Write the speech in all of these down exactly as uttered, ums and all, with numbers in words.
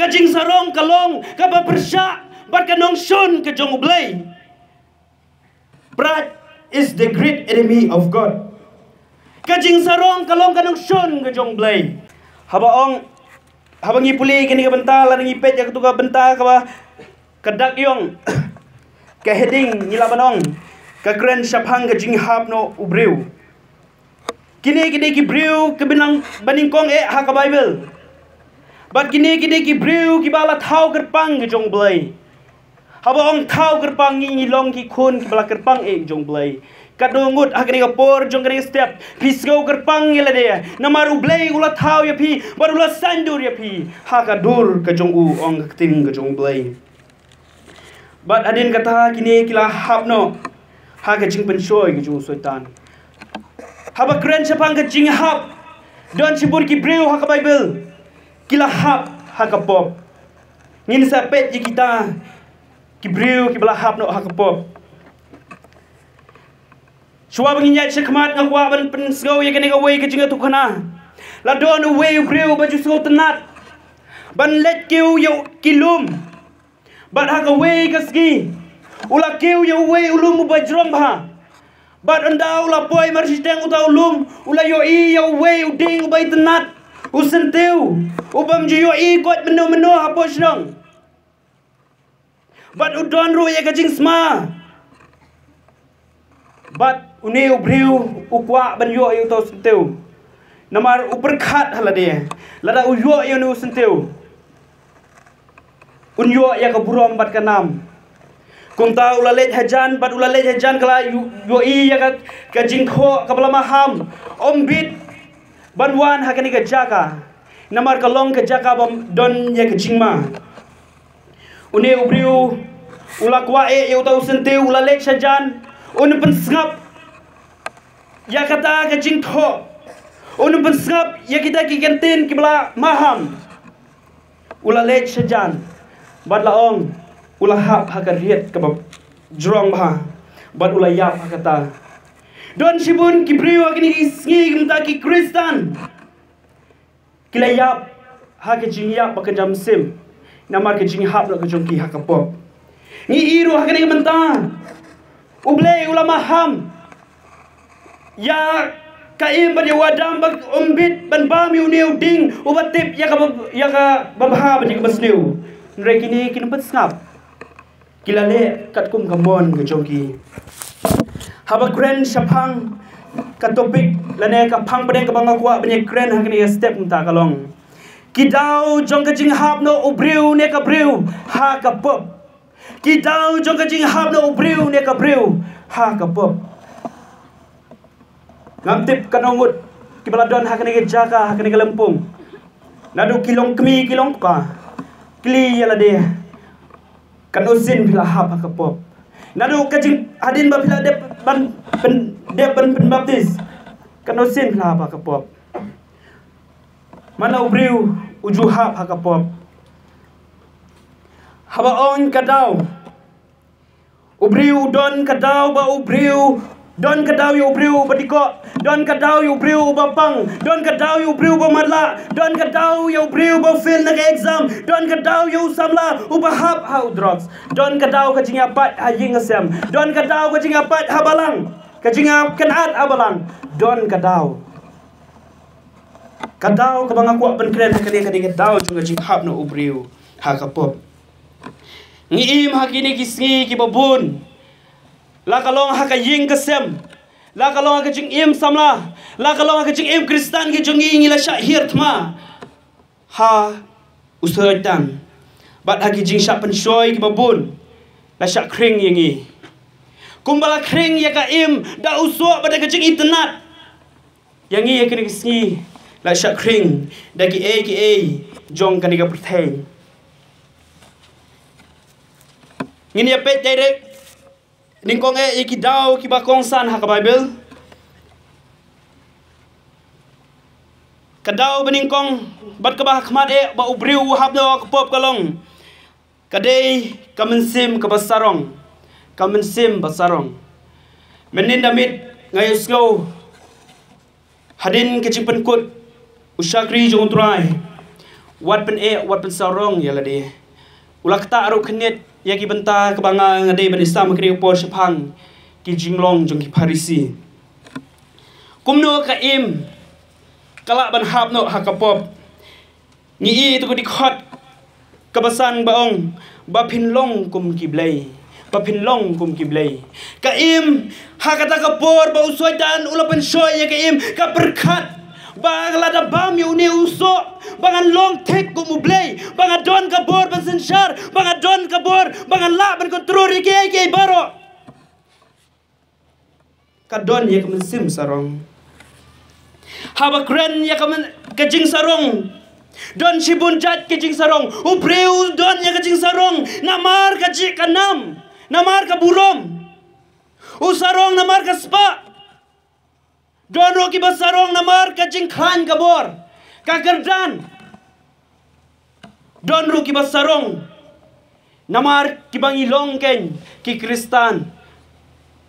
Ka jingsarong ka long kaba pyrshah bad ka nongshun ka jong U Blei. Pride is the great enemy of God. Ka jingsarong ka long ka nongshun ka jong U Blei. Haba ong, haba ngi pule kane ka bynta, lada ngi peit ïa katu ka bynta kaba ka dak ïong, ka heading ngi lah ban ong, ka kren shaphang ka jinghap noh u briew. Kine ki dei ki briew kiba nang ba nyngkong eh ha ka Baibl. Bad kine ki dei ki briew kiba la thaw kyrpang ka jong U Blei. Haba ong thaw kyrpang, ngi ngi long ki khun kiba la kyrpang eh jong U Blei. Katno ngut ha kane ka por jong kane ka step phi sngew kyrpang ïa lade, namar U Blei u la thaw ïa phi bad u la saiñdur ïa phi ha ka dur ka jong u, ong ka ktien ka jong U Blei. Bad hadien kata kine ki la hap noh ha ka jingpynshoi ka jong u Soitan. Haba kren shaphang ka jinghap, don shibun ki briew ha ka Baibl ki la hap ha ka pop. Ngin sa peit ïa kita ki briew kiba la hap noh ha ka pop. Shuwa ba ngin ïaid shakhmat, nga kwah ban pynsngew ïa kane kawei ka jingïathuhkhana. La don uwei u briew ba ju sngewtynnat ban leit kiew ïa ki lum. Bad ha kawei ka sngi u la kiew ïa uwei u lum uba jrong bha. Bad ynda u la poi marshiteng uta u lum, u la ïohi ïa uwei u dieng uba itynnat, u syntiew, u bym ju ïohi koit mynno mynno hapoh shnong. Bad u don ruh ïa ka jingsma. Bad une u briew u kwah ban ïoh ïa uta u syntiew. Namar u pyrkhat ha lade, lada u ïoh ïa une u syntiew, un ïoh ïa ka burom bad ka nam. Kumta u la leit hajan, bad u la leit hajan ka la ïoh-, ïohi ïa ka, ka jingthoh kaba la maham. Ym bit ban wan ha kane ka jaka, namar ka long ka jaka ba don ïa ka jingma. Une u briew u la kwah eh ïa uta u syntiew, u la leit shajan, un pynsngap ïa kata ka jingthoh, un pynsngap ïa kita ki kyntien kiba la maham. U la leit shajan, bad la ong, u la hap ha ka riat kaba jrong bha, bad u la ïap ha kata. Don shibun ki briew ha kine ki sngi, ki mynta ki Khristan, ki la ïap ha ka jingïap ba kynja mynsiem, namar ka jinghap noh ka jong ki ha ka pop. Ngi i ruh ha kane ka mynta U Blei u la maham ïa ka Im bad ïa u Adam ba ym bit ban bam ïa une u dieng uba tip ïa kaba, ïa kaba bha bad ïa kaba sniew. Hynrei kine ki ym pynsngap. Ki la leh katkum ka mon ka jong ki. Haba kren shaphang ka topic lane ka phang pdeng kaba nga kwah ban ïakren ha kane ka step mynta ka long, ki daw jong ka jinghap noh u briew ne ka briew ha ka pop. Ki daw jong ka jinghap noh u briew ne ka briew ha ka pop. Ngam tip katno ngut kiba la don ha kane ka jaka, ha kane ka lympung. Naduh ki long kmie, ki long kpa, kylli ïa lade, katno sien phi la hap ha ka pop? Naduh ka jing, hadien ba phi la dep ban, ban, dep ban pynbaptis, katno sien phi la hap ha ka pop? Man la u briew u ju hap ha ka pop? Haba ong ka daw, u briew u don ka daw ba u briew, don ka daw ïa u briew uba dikoh, don ka daw ïa u briew uba pang, don ka daw ïa u briew uba matlah, don ka daw ïa u briew uba fail na ka exam, don ka daw ïa u samla uba hap ha u drugs, don ka daw ka jingïapait ha ïing ha sem, don ka daw ka jingïapait ha balang, ka jingïakynad ha balang, don ka daw. Ka daw kaba nga kwah ban kren ha kane ka dei ka daw jong ka jinghap noh u briew ha ka pop. Ngi im ha kine ki sngi kiba bun, la ka long ha ka ïing ka sem, la ka long ha ka jingim samla, la ka long ha ka jingim Khristan ka jong ngi, ngi la shah hiar thma ha u Soitan. Bad ha ki jingshah pynshoi kiba bun la shah khring ïa ngi. Kumba la khring ïa ka Im da u soh bad da ka jingitynnat, ïa ngi ha kine ki sngi la shah khring da kiei kiei jong kane ka pyrthei. Ngin ïa peit direct nyngkong eh ïa ki daw kiba kongsan ha ka Baibl. Ka daw ba nyngkong bad kaba ha khmat eh ba u briew u hap noh ha ka pop ka long, ka dei ka mynsiem kaba sarong. Ka mynsiem ba sarong. Mynnin da miet nga ïohsngew hadien ka jingpynkut u shakri jong u Trai, Wat pyneh, wat pynsarong ïa lade. U la ktah ruh khyndiat ïa ki bynta kaba nga nga dei ban ïasam ha kane ka por shaphang ki jinglong jong ki Pharisi. Kumno ka im ka lah ban hap noh ha ka pop? Ngi i ïa ka dkhot kaba san ba ong, ba phin long kum ki blei. Ba phin long kum ki blei. Ka im, ha kata ka por ba u Soitan u la pynshoi ïa ka im, ka pyrkhat ba lada bam ïa une u soh, ba ngan long thik kum u blei, ba nga don ka bor ban synshar, ba nga don ka bor ba ngan lah ban kontrol ïa kiei kiei baroh. Ka don ïa ka mynsiem sarong. Haba kren ïa ka myn-, ka jingsarong, don shibun jait ka jingsarong. U briew don ïa ka jingsarong namar ka jingïeit ka nam, namar ka burom. U sarong namar ka spah. Don ruh kiba sarong namar ka jingkhlaiñ ka bor, ka kyrdan. Don ruh kiba sarong namar kiba ngi long kein ki Khristan.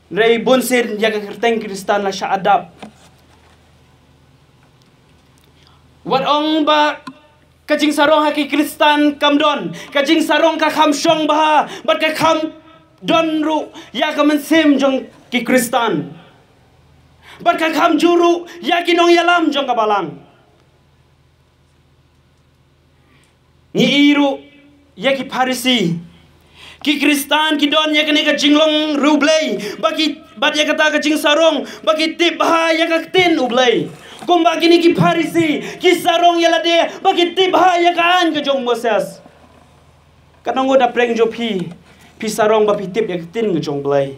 Hynrei bunsien ïa ka kyrteng Khristan la shah adapt. Wat ong ba ka jingsarong ha ki Khristan kam don, ka jingsarong ka kham shong bha, bad ka kham don ruh ïa ka mynsiem jong ki Khristan, bad ka kham ju ruh ïa ki nongïalam jong ka balang. Ngi i ruh ïa ki Pharisi. Ki Khristan ki don ïa kane ka jinglong riewblei, ba ki, bad ïa kata ka jingsarong, ba ki tip bha ïa ka ktien U Blei. Kumba kine ki Pharisi ki sarong ïa lade, ba ki tip bha ïa ka aiñ ka jong Moses. Katno ngut na pdeng jong phi, phi sarong ba phi tip ïa ka ktien ka jong U Blei?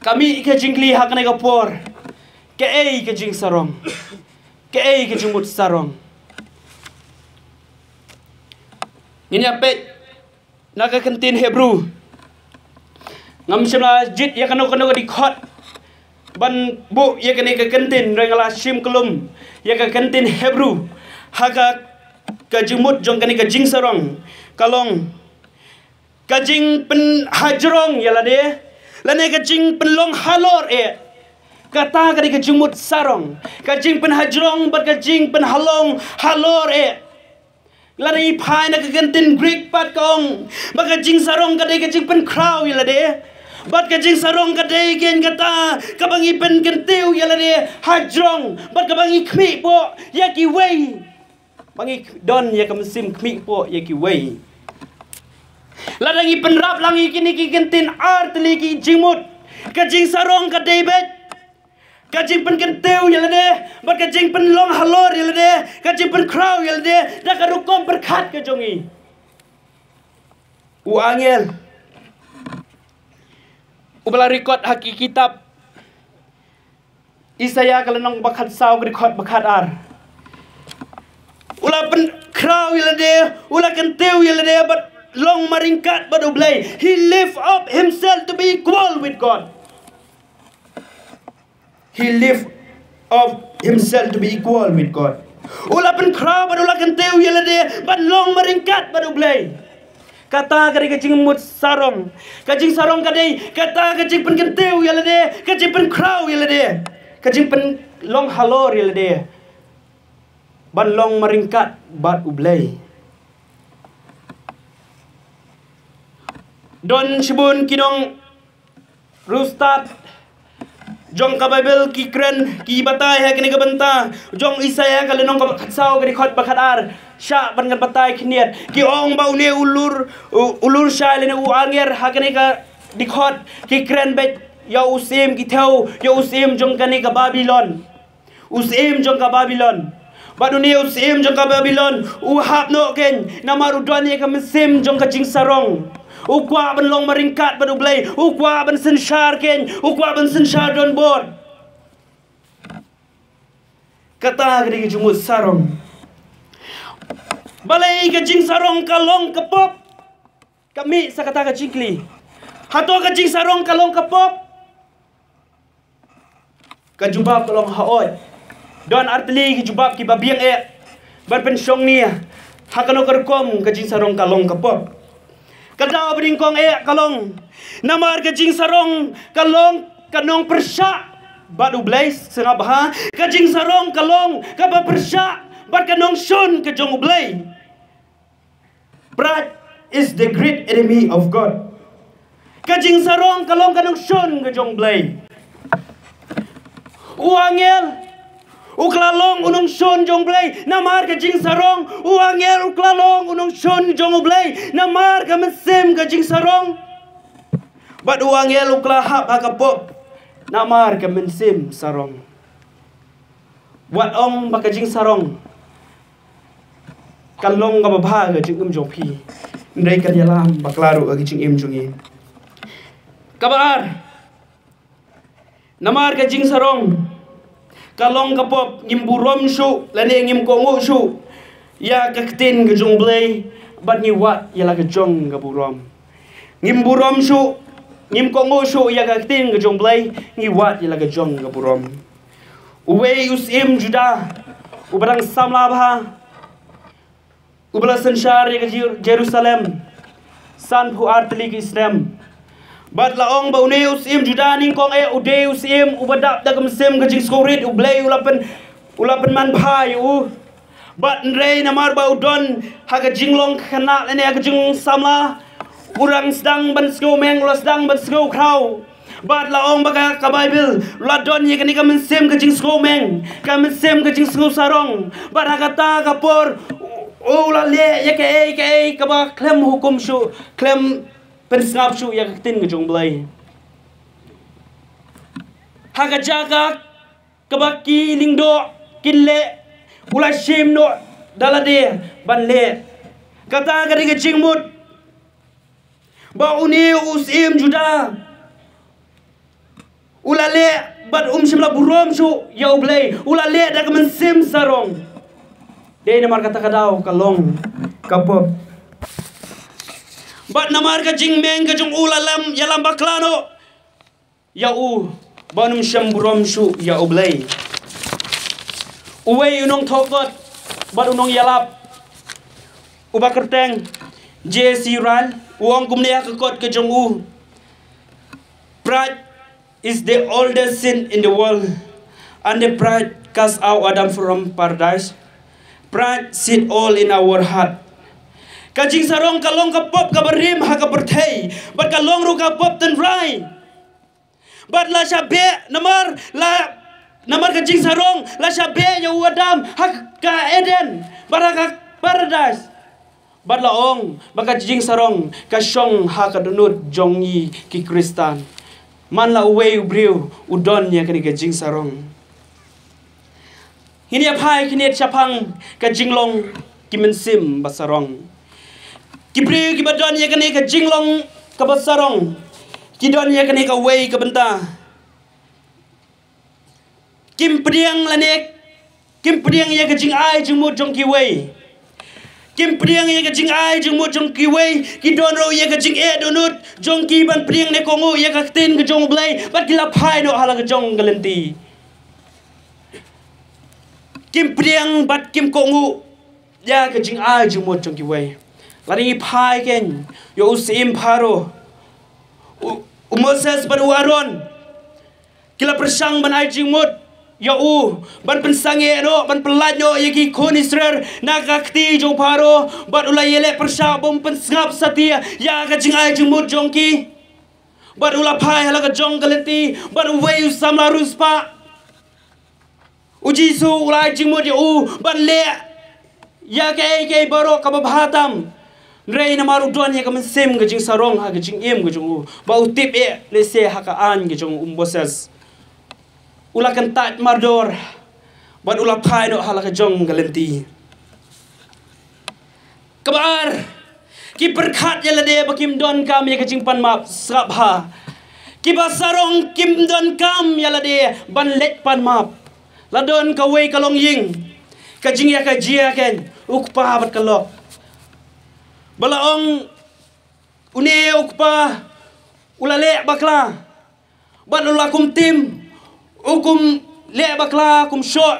Ka mih ka jingkylli ha kane ka por, kaei ka jingsarong? Kaei ka jingmut sarong? Ngin ïa peit na ka ktien Hebru. Ngam shym la jied ïa kano kano ka dkhot ban buh ïa kane ka ktien, hynrei nga la shim kyllum ïa ka ktien Hebru. Ha ka, ka jingmut jong kane ka jingsarong ka long ka jingpynhajrong ïa lade, lane ka jingpynlong halor eh. Kata ka dei ka jingmut sarong, ka jingpynhajrong bad ka jingpynlong halor eh. Lada ngi phai na ka ktien Greek pat ka ong ba ka jingsarong ka dei ka jingpynkhraw ïa lade, bad ka jingsarong ka dei kein kata kaba ngi pynkyntiew ïa lade hajrong, bad kaba ngi khmih poh ïa kiwei. Ba ngi don ïa ka mynsiem khmih poh ïa kiwei. Lada ngi pynrap lang ïa kine ki ktien, artylli ki jingmut, ka jingsarong ka dei beit ka jingpynkyntiew ïa lade, bad ka jingpynlong halor ïa lade, ka jingpynkhraw ïa lade da ka rukom pyrkhat ka jong ngi. U angel uba la record ha ki kitab Isaiah ka lynnong ba khatsaw, ka dkhot ba khatar, u la pynkhraw ïa lade, u la kyntiew ïa lade, bad long maryngkat bad U Blei. He lift up himself to be equal with God. He lift up himself to be equal with God. U la pynkhraw bad u la kyntiew ïa lade ban long maryngkat bad U Blei. Kata ka dei ka jingmut sarong. Ka jingsarong ka dei kata ka jingpynkyntiew ïa lade, ka jingpynkhraw ïa lade, ka jingpynlong halor ïa lade ban long maryngkat bad U Blei. Don shibun ki nong riewstad jong ka Baibl ki kren, ki batai ha kane ka bynta jong Isaiah ka lynnong kaba khatsaw, ka dkhot ba khatar. Shah ban ngan batai khyndiat. Ki ong ba une u lur, u, u lur shai lane u angel ha kane ka dkhot, ki kren beit ïa u syiem, ki thew ïa u syiem jong kane ka Babilon. U syiem jong ka Babilon. Bad une u syiem jong ka Babilon u hap noh kein, namar u don ïa ka mynsiem jong ka jingsarong. U kwah ban long maryngkat bad U Blei, u kwah ban synshar kein, u kwah ban synshar donbor. Kata ka dei ka jingmut sarong. Balei ka jingsarong ka long ka pop? Ka mih sa kata ka jingkylli. Hato ka jingsarong ka long ka pop? Ka jubab ka long hooid. Don artylli ki jubab kiba biang eh ban pynshong nia ha kano ka rukom ka jingsarong ka long ka pop. Ka daw ba nyngkong eh ka long namar ka jingsarong ka long ka nongpyrshah bad U Blei. Sngap bha, ka jingsarong ka long kaba pyrshah Bad ka nongshun ka jong U Blei. Pride is the great enemy of God. Ka jingsarong ka long ka nongshun ka jong U Blei. U angel u kylla long u nongshun jong U Blei namar ka jingsarong. U angel u kylla long u nongshun jong U Blei namar ka mynsiem ka jingsarong. Bad u angel u kylla hap ha ka pop namar ka mynsiem sarong. Wat ong ba ka jingsarong ka long kaba bha ha ka jingim jong phi, hynrei kan ïalam bakla ruh ha ka jingim jong ngi. Kaba ar, namar ka jingsarong ka long ka pop, ngim burom shuh lane ngim kohnguh shuh ïa ka ktien ka jong U Blei, bad ngi wad ïa la ka jong ka burom. Ngim burom shuh, ngim kohnguh shuh ïa ka ktien ka jong U Blei, ngi wad ïa la ka jong ka burom. Uwei u syiem Judah uba dang samla bha, uba la synshar ïa ka Jer-, Jerusalem sanphew ar tylli ki snem. Bad la ong ba une u syiem Judah nyngkong eh u dei u syiem uba dap da ka mynsiem ka jingsngewrit. U Blei u la pyn, u la pynman bha ïa u. Bad hynrei namar ba u don ha ka jinglong khynnah lane ha ka jingsamla, u dang sdang ban sngewmeng, u la sdang ban sngewkhraw. Bad la ong ba ka, ka Baibl, u la don ïa kane ka mynsiem ka jingsngewmeng, ka mynsiem ka jingsngewsarong. Bad ha kata ka por u, u la leh ïa kaei kaei kaba khlem hukum shuh, khlem pynsngap shuh ïa ka ktien ka jong U Blei. Ha ka jaka kaba ki lyngdoh kin leh, u la shim noh da lade ban leh. Kata ka dei ka jingmut ba une u syiem Judah u la leh bad um shym la burom shuh ïa U Blei, u la leh da ka mynsiem sarong. Dei namar kata ka daw ka long ka pop. Bad namar ka jingmeng ka jong u la lam, ïalam bakla noh ïa u ba un ym shym burom shuh ïa U Blei. Uwei u nongthoh kot bad u nongïalap uba kyrteng J C Ryle u ong kumne ha ka kot ka jong u: "Pride is the oldest sin in the world, and the pride cast out Adam from paradise. Pride sit all in our heart." Ka jingsarong ka long ka pop kaba rim ha ka pyrthei, bad ka long ruh ka pop tynrai. Bad la shah beh namar la, namar ka jingsarong la shah beh ïa u Adam ha ka Eden, bad ha ka paradise. Bad la ong ba ka jingsarong ka shong ha ka dohnud jong ngi ki Khristan. Man la uwei u briew u don ïa kane ka jingsarong. Ngin ïa phai khyndiat shaphang ka jinglong ki mynsiem ba sarong. Ki briew kiba don ïa kane ka jinglong kaba sarong ki don ïa kane kawei ka bynta. Kim pdiang lane kim pdiang ïa ka jingai jingmut jong kiwei. Kim pdiang ïa ka jingai jingmut jong kiwei, ki don ruh ïa ka jingeh dohnud jong ki ban pdiang ne kohnguh ïa ka ktien ka jong U Blei, bad ki la phai noh ha la ka jong ka lynti. Kim pdiang bad kim kohnguh ïa ka jingai jingmut jong kiwei. Lada ngi phai kein ïa u syiem Pharaoh, u, u Moses bad u Aaron, ki la pyrshang ban ai jingmut ïa u, ban pynsangeh noh, ban pyllait noh ïa ki khun Israel na ka kti jong u Pharaoh, bad u la ïaleh pyrshah ba um pynsngap satia ïa ka jingai jingmut jong ki. Bad u la phai ha la ka jong ka lynti, bad uwei u samla riewspah, u Jisu, u la ai jingmut ïa u ban leh ïa kaei kaei baroh kaba bha tam. Hynrei namar u don ïa ka mynsiem ka jingsarong ha ka jingim ka jong u, ba u tip eh lehse ha ka aiñ ka jong u Moses, u la kyntait mardor, bad u la phai noh ha la ka jong ka lynti. Kaba ar, ki pyrkhat ïa lade ba kim donkam ïa ka jingpanmap. Sngap bha, kiba sarong kim donkam ïa lade ban leit panmap. La don kawei ka longïing, ka jingïakajia kein, u kpa bad ka lok. Ba la ong, une u kpa u la leh bakla, bad u la kum tim, u kum leh bakla, kum shoh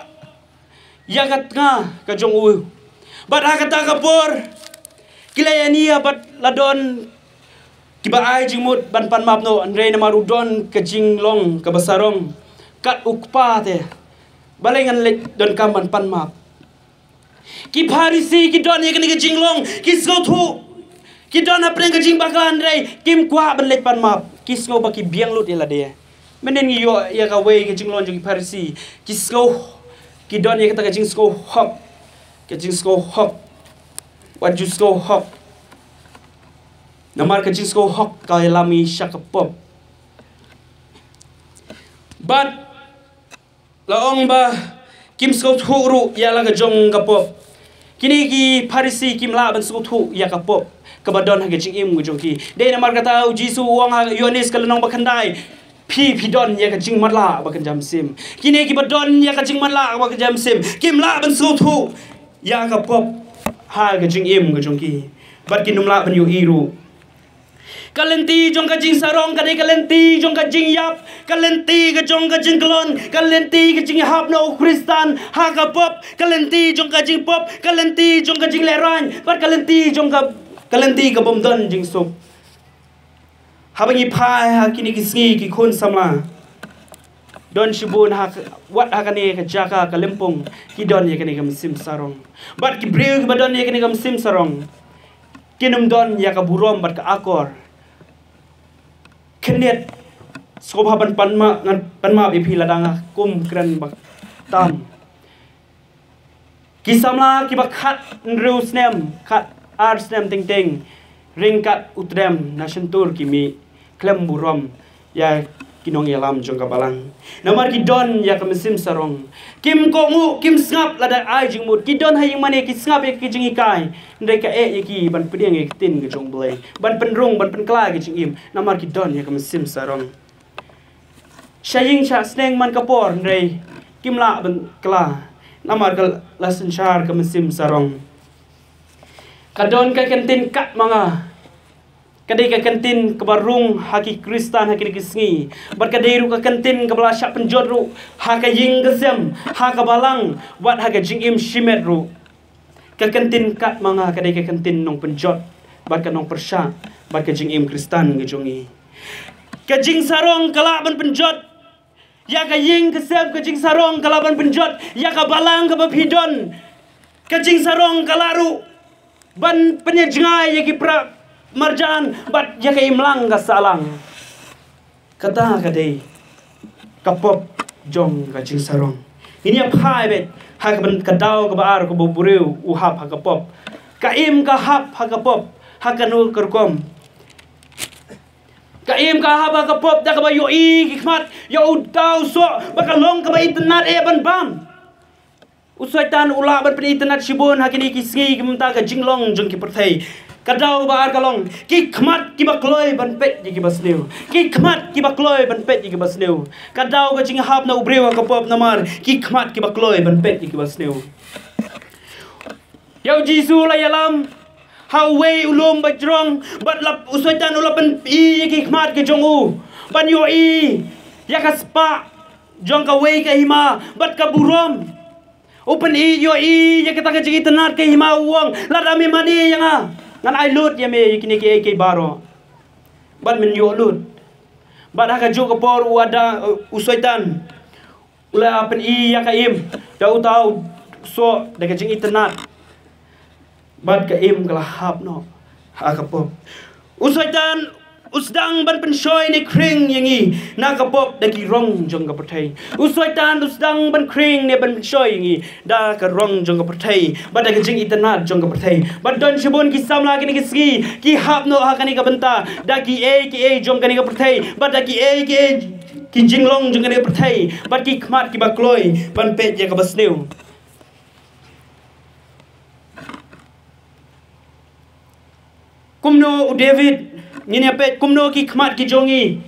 ïa ka tnga ka jong u. Bad ha kata ka por ki la ïania bad la don kiba ai jingmut ban panmap noh, hynrei namar u don ka jinglong kaba sarong kat u kpa te, balei ngan leit donkam ban panmap? Ki Pharisi ki don ïa kane ka jinglong, ki sngewthuh, ki don hapdeng ka jingbakla, hynrei kim kwah ban leit pan map, ki sngew ba ki biang lut ïa lade. Mynnin ngi ïoh ïa kawei ka jinglong jong ki Pharisi, ki sngew, ki don ïa kata ka jingsngew hok, ka jingsngew hok, wat ju sngew hok. Namar ka jingsngew hok ka ïalam ïa sha ka pop. Bad la ong ba kim sngewthuh ruh ïa la ka jong ka pop. Kine ki Pharisi kim lah ban sngewthuh ïa ka pop kaba don ha ka jingim ka jong ki. Dei namar kata u Jisu u ong ha Ïoannis ka lynnong ba khyndai, phi phi don ïa ka jingmatlah ba kynja mynsiem. Kine kiba don ïa ka jingmatlah ba kynja mynsiem kim lah ban sngewthuh ïa ka pop ha ka jingim ka jong ki. Bad kin ym lah ban ïohi ruh. Ka lynti jong ka jingsarong ka dei ka lynti jong ka jingïap, ka lynti ka jong ka jingklon, ka lynti ka jinghap na u Khristan ha ka pop, ka lynti jong ka jingpop, ka lynti jong ka jinglehrain, bad ka lynti jong ka, ka lynti ka bym don jingsuk. Haba ngi phai ha kine ki sngi ki khun samla, don shibun ha, wat ha kane ka jaka ka lympung, ki don ïa kane ka mynsiem sarong. Bad ki briew kiba don ïa kane ka mynsiem sarong, kin ym don ïa ka burom bad ka akor. Khyndiat, sngewbha ban pan ma, ngan pan map ïa phi lada nga kum kren ba tam. Ki samla kiba khathynriew snem, khatar snem teng teng, ryngkat u trem na shyntur ki mih khlem burom ïa ki nongïalam jong ka balang. Namar ki don ïa ka mynsiem sarong. Kim kohnguh, kim sngap lada ai jingmut. Ki don ha ïing mane, ki sngap ïa ki jinghikai. Hynrei ka eh ïa ki ban pdiang ïa ka ktien ka jong U Blei, ban pynrung, ban pynkhlaiñ ïa ka jingim. Namar ki don ïa ka mynsiem sarong. Sha ïing sha sneng man ka por, hynrei kim lah ban kylla. Namar ka la synshar ka mynsiem sarong. Ka don ka kyntien Kat ma nga. Ka dei ka kyntien kaba rung ha ki Khristan ha kine ki sngi. Bad ka dei ruh ka kyntien kaba la shah pynjot ruh ha ka ïing ka sem, ha ka balang, bad ha ka jingim shimet ruh. Ka kyntien Kat ma nga ka dei ka kyntien nongpynjot bad ka nongpyrshah bad ka jingim Khristan ka jong ngi. Ka jingsarong ka lah ban pynjot ïa ka ïing ka sem, ka jingsarong ka lah ban pynjot ïa ka balang kaba phi don. Ka jingsarong ka lah ruh ban pynïajngai ïa ki pra marjan bad ïa ka imlang ka sahlang. Kata ka dei ka pop jong ka jingsarong. Ngin ïa phai beit ha ka ban, ka daw kaba ar kaba u briew u hap ha ka pop. Ka im ka hap ha ka pop ha kano ka rukom. Ka im ka hap ha ka pop da kaba ïohi ki khmat ïa u da u soh ba ka long kaba itynnad eh ban bam. U Soitan u lah ban pynitynnad shibun ha kine ki sngi ki mynta ka jinglong jong ki pyrthei. Ka daw ba ar ka long ki khmat kiba kloi ban peit ïa kiba sniew. Ki khmat kiba kloi ban peit ïa kiba sniew. Ka daw ka jinghap na u briew ha ka pop namar ki khmat kiba kloi ban peit ïa kiba sniew. Ïa u Jisu la ïalam ha uwei u lum ba jrong bad la u Soitan u la pyn-i ïa ki khmat ki jong u ban ïohi ïa ka spah jong kawei ka hima bad ka burom. U pyn-i ïohi ïa kata ka jingitynnad ka hima, u ong, lada me mane ïa nga, ngan ai lut ïa me ïa kine kiei kiei baroh. Bad men ïoh lut. Bad ha kajuh ka por u Adam, u Soitan u la pyn-i ïa ka Im da uta u soh da ka jingitynnad. Bad ka Im ka la hap noh ha ka pop. U Soitan u sdang ban pynshoi ne khring ïa ngi na ka pop da ki rong jong ka pyrthei. U Soitan u sdang ban khring ne ban pynshoi ïa ngi da ka rong jong ka pyrthei bad da ka jingitynnad jong ka pyrthei. Bad don shibun ki samla kine ki sngi ki hap noh ha kane ka bynta da kiei kiei jong kane ka pyrthei bad da kiei kiei ki jinglong jong kane ka pyrthei bad ki khmat kiba kloi ban peit ïa kaba sniew. Kumno u David, ngin ïa peit kumno ki khmat ki jong ngi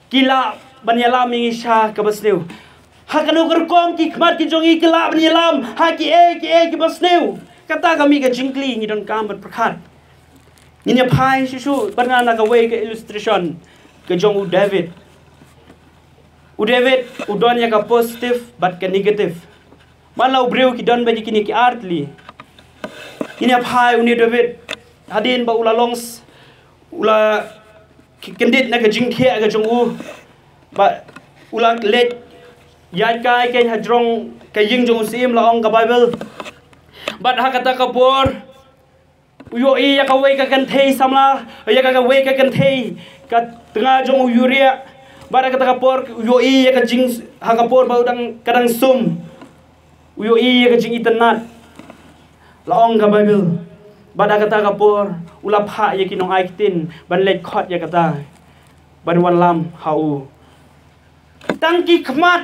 ki lah ban ïalam ïa ngi sha kaba sniew. Ha kano ka rukom ki khmat ki jong ngi ki lah ban ïalam ha kiei kiei kiba sniew? Kata ka mih ka jingkylli ngi donkam ban pyrkhat. Ngin ïa phai shuh shuh bad nga na kawei ka illustration ka jong u David. U David u don ïa ka positive bad ka negative. Man la u briew ki don bad ïa kine ki ar tylli. Ngin ïa phai une u David hadien ba u la long s-, u la ki-, kyndit na ka jingthiah ka jong u. Ba u la leit ïaid kai keiñ hajrong ka ïing jong u syiem, la ong ka Baibl. Bad ha kata ka por u ïohi ïa kawei ka kynthei samla, ïa kawei ka kynthei ka tnga jong u Uriah. Bad ha kata ka por u ïohi ïa ka jing, ha ka por ba u dang, ka dang sum, u ïohi ïa ka jingitynnat. La ong ka Baibl, bad ha kata ka por u la phah ïa ki nongai ktien ban leit khot ïa kata, ban wanlam ha u. Tang ki khmat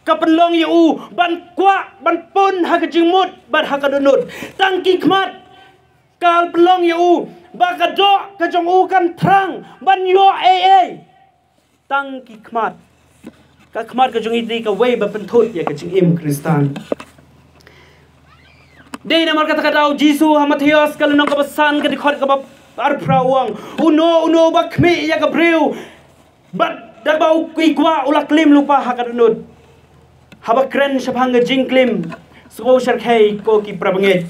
ka pynlong ïa u ban kwah, ban pun ha ka jingmut bad ha ka dohnud. Tang ki khmat ka pynlong ïa u ba ka doh ka jong u kan thrang ban ïoh ei ei. Tang ki khmat, ka khmat ka jong i dei kawei ba pynthut ïa ka jingim Khristan. Dei namar kata ka daw Jisu ha Mathaios ka lynnong kaba san ka dkhot kaba arphew phra u ong, uno uno ba khmih ïa ka briew bad da kaba u kwah u la klim lypa ha ka dohnud. Haba kren shaphang ka jingklim, sngewsarkhei ko ki parabangeit.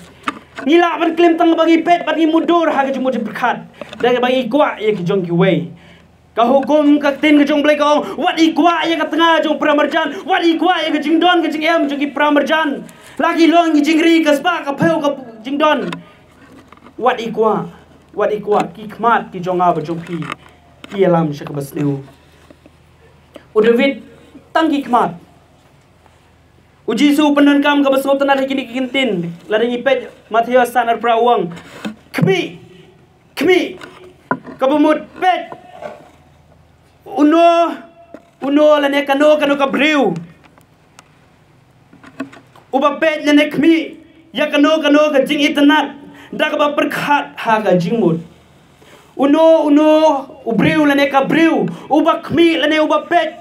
Ngi lah ban klim tang ba ngi peit bad ngi mutdur ha ka jingmut jingpyrkhat, da kaba ngi kwah ïa ki jong kiwei. Ka hukum ka ktien ka jong Blei ka ong, wat i kwah ïa ka tnga jong paramarjan, wat i kwah ïa ka jingdon ka jingem jong ki paramarjan. La ki long ki jingri ka spah ka phew ka jingdon. Wat i kwah, wat i kwah, ki khmat ki jong nga bad jong phi ki ïalam sha kaba sniew. U David, tang ki khmat. U Jisu u pyndonkam kaba sngewtynnat ha kine ki ktien. Lada ngi peit Mathaios san arphew phra u ong, khmih, khmih. Kaba mut peit, uno uno lane kano kano ka briew uba peit lane khmih ïa kano kano ka jingitynnat da kaba pyrkhat ha ka jingmut. Uno uno u briew lane ka briew uba khmih lane uba peit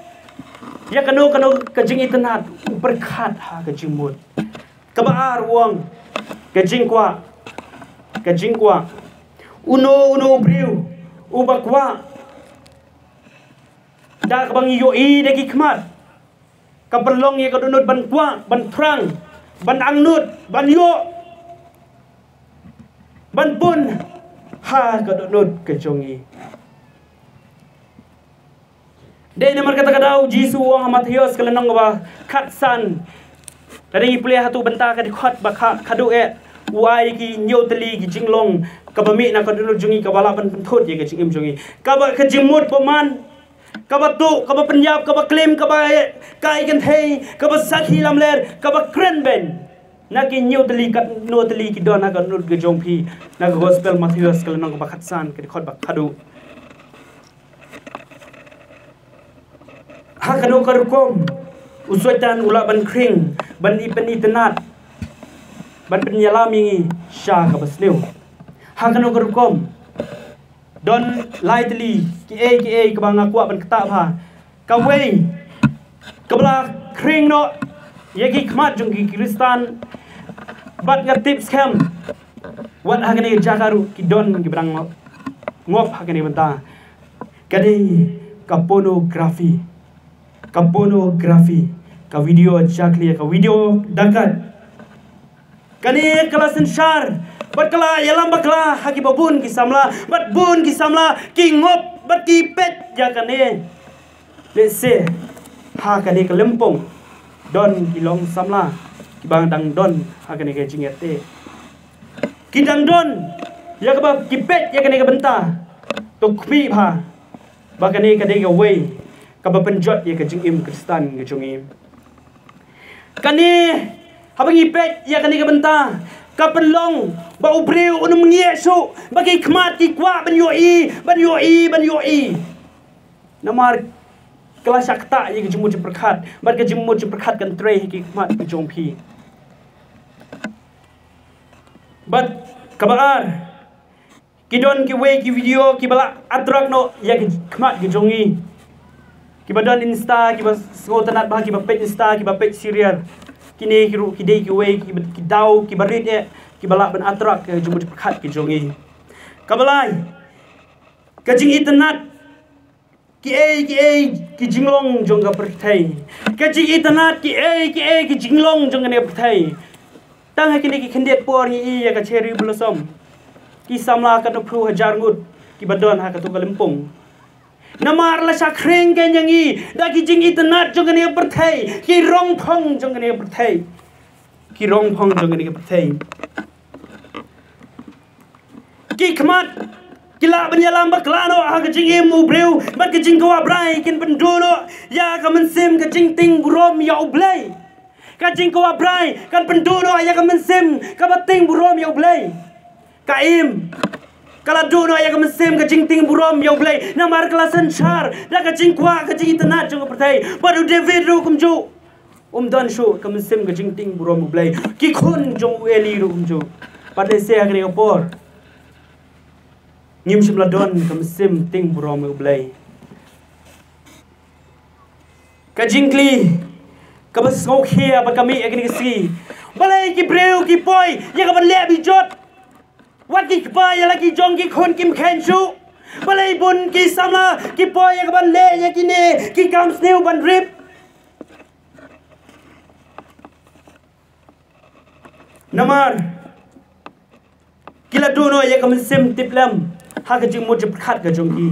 ïa kano kano ka jingitynnat, u pyrkhat ha ka jingmut. Kaba ar u ong, ka jingkwah, ka jingkwah. Uno uno u briew uba kwah da kaba ngi ïohi da ki khmat, ka pynlong ïa ka dohnud ban kwah, ban thrang, ban angnud, ban ïoh, ban pun ha ka dohnud ka jong ngi. Dei namar kata ka daw Jisu u ong ha Mathaios ka lynnong kaba khatsan. Lada ngi pule ha tu bynta ka dkhot ba kha, khadduh eh, u ai ki hynñiew tylli ki jinglong kaba mih na ka dohnud jong ngi kaba lah ban pynthut ïa ka jingim jong ngi. Kaba ka jingmut ba man, kaba tuh, kaba pynïap, kaba klim, kaba eh, kai kynthei, kaba sakhi lamler, kaba kren beiñ. Na ki hynñiew tylli katno tylli ki don ha ka dohnud ka jong phi na ka gospel Mathaios ka lynnong kaba khatsan ka dkhot ba khadduh. Ha kano ka rukom u Soitan u lah ban khring, ban i pynitynnat, ban pynïalam ïa ngi sha kaba sniew. Ha kano ka rukom, don lai tylli kiei kiei kaba nga kwah ban ktah bha. Kawei kaba la khring noh ïa ki khmat jong ki Khristan, bad nga tip skhem wat ha kane ka jaka ruh ki don kiba dang ngop, ngop ha kane ka bynta. Ka dei ka pornography. Ka pornography, ka video jakhlia, ka video dakat. Kane ka la synshar bad ka la ïalam bakla ha kiba bun ki samla, bad bun ki samla ki ngop bad ki peit ïa kane. Lehse ha kane ka lympung don ki long samla kiba dang don ha kane ka jingïateh, ki dang don ïa kaba ki peit ïa kane ka bynta. To khmih bha ba kane ka dei kawei kaba pynjot ïa ka jingim Khristan ka jong ngi. Kane, haba ngi peit ïa kane ka bynta, ka pynlong ba u briew un ym ngiah shuh, ba ki khmat ki kwah ban ïohi, ban ïohi, ban ïohi. Namar ka la shah ktah ïa ka jingmut jingpyrkhat, bad ka jingmut jingpyrkhat kan trei ha ki khmat ka jong phi. Bad kaba ar, ki don kiwei ki video kiba la attract noh ïa ki khmat ki jong ngi. Kiba don Insta, kiba sngewtynnat bha, kiba peit Insta, kiba peit serial. Kine ki ruh ki dei kiwei kiba, ki daw kiba rit eh kiba lah ban attract ïa ka jingmut jingpyrkhat ki jong ngi. Kaba lai, ka jingitynnat kiei kiei ki jinglong jong ka pyrthei. Ka jingitynnat kiei kiei ki jinglong jong kane ka pyrthei. Tang ha kine ki khyndiat por ngi i ïa ka cherry blossom, ki samla katno phew hajar ngut kiba don ha katu ka lympung. Namar la shah khring keiñ ïa ngi da ki jingitynnat jong kane ka pyrthei, ki rong phong jong kane ka pyrthei. ki rong phong jong kane ka pyrthei. Ki khmat ki lah ban ïalam bakla noh ha ka jingim u briew bad ka jingkwah brai kin pynduh noh ïa ka mynsiem ka jingting burom ïa U Blei. Ka jingkwah brai kan pynduh noh ïa ka mynsiem kaba ting burom ïa U Blei. Ka im ka la duh noh ïa ka mynsiem ka jingting burom ïa U Blei namar ka la synshar da ka jingkwah ka jingitynnad jong ka pyrthei. Bad u David ruh kumjuh, um don shuh ka mynsiem ka jingting burom U Blei. Ki khun jong u Eli ruh kumjuh. Bad lehse ha kane ka por ngim shym la don ka mynsiem ting burom U Blei. Ka jingkylli kaba sngewkhia ba ka mih ha kane ka sngi, balei ki briew ki poi ïa ka ban leh bijot? Wat ki kpa ïa la ki jong ki khun kim kheiñ shuh. Balei bun ki samla ki poi ïa ka ban leh ïa kine ki kam sniew ban rip? Namar ki la duh noh ïa ka mynsiem tiplem ha ka jingmut jingpyrkhat ka jong ki.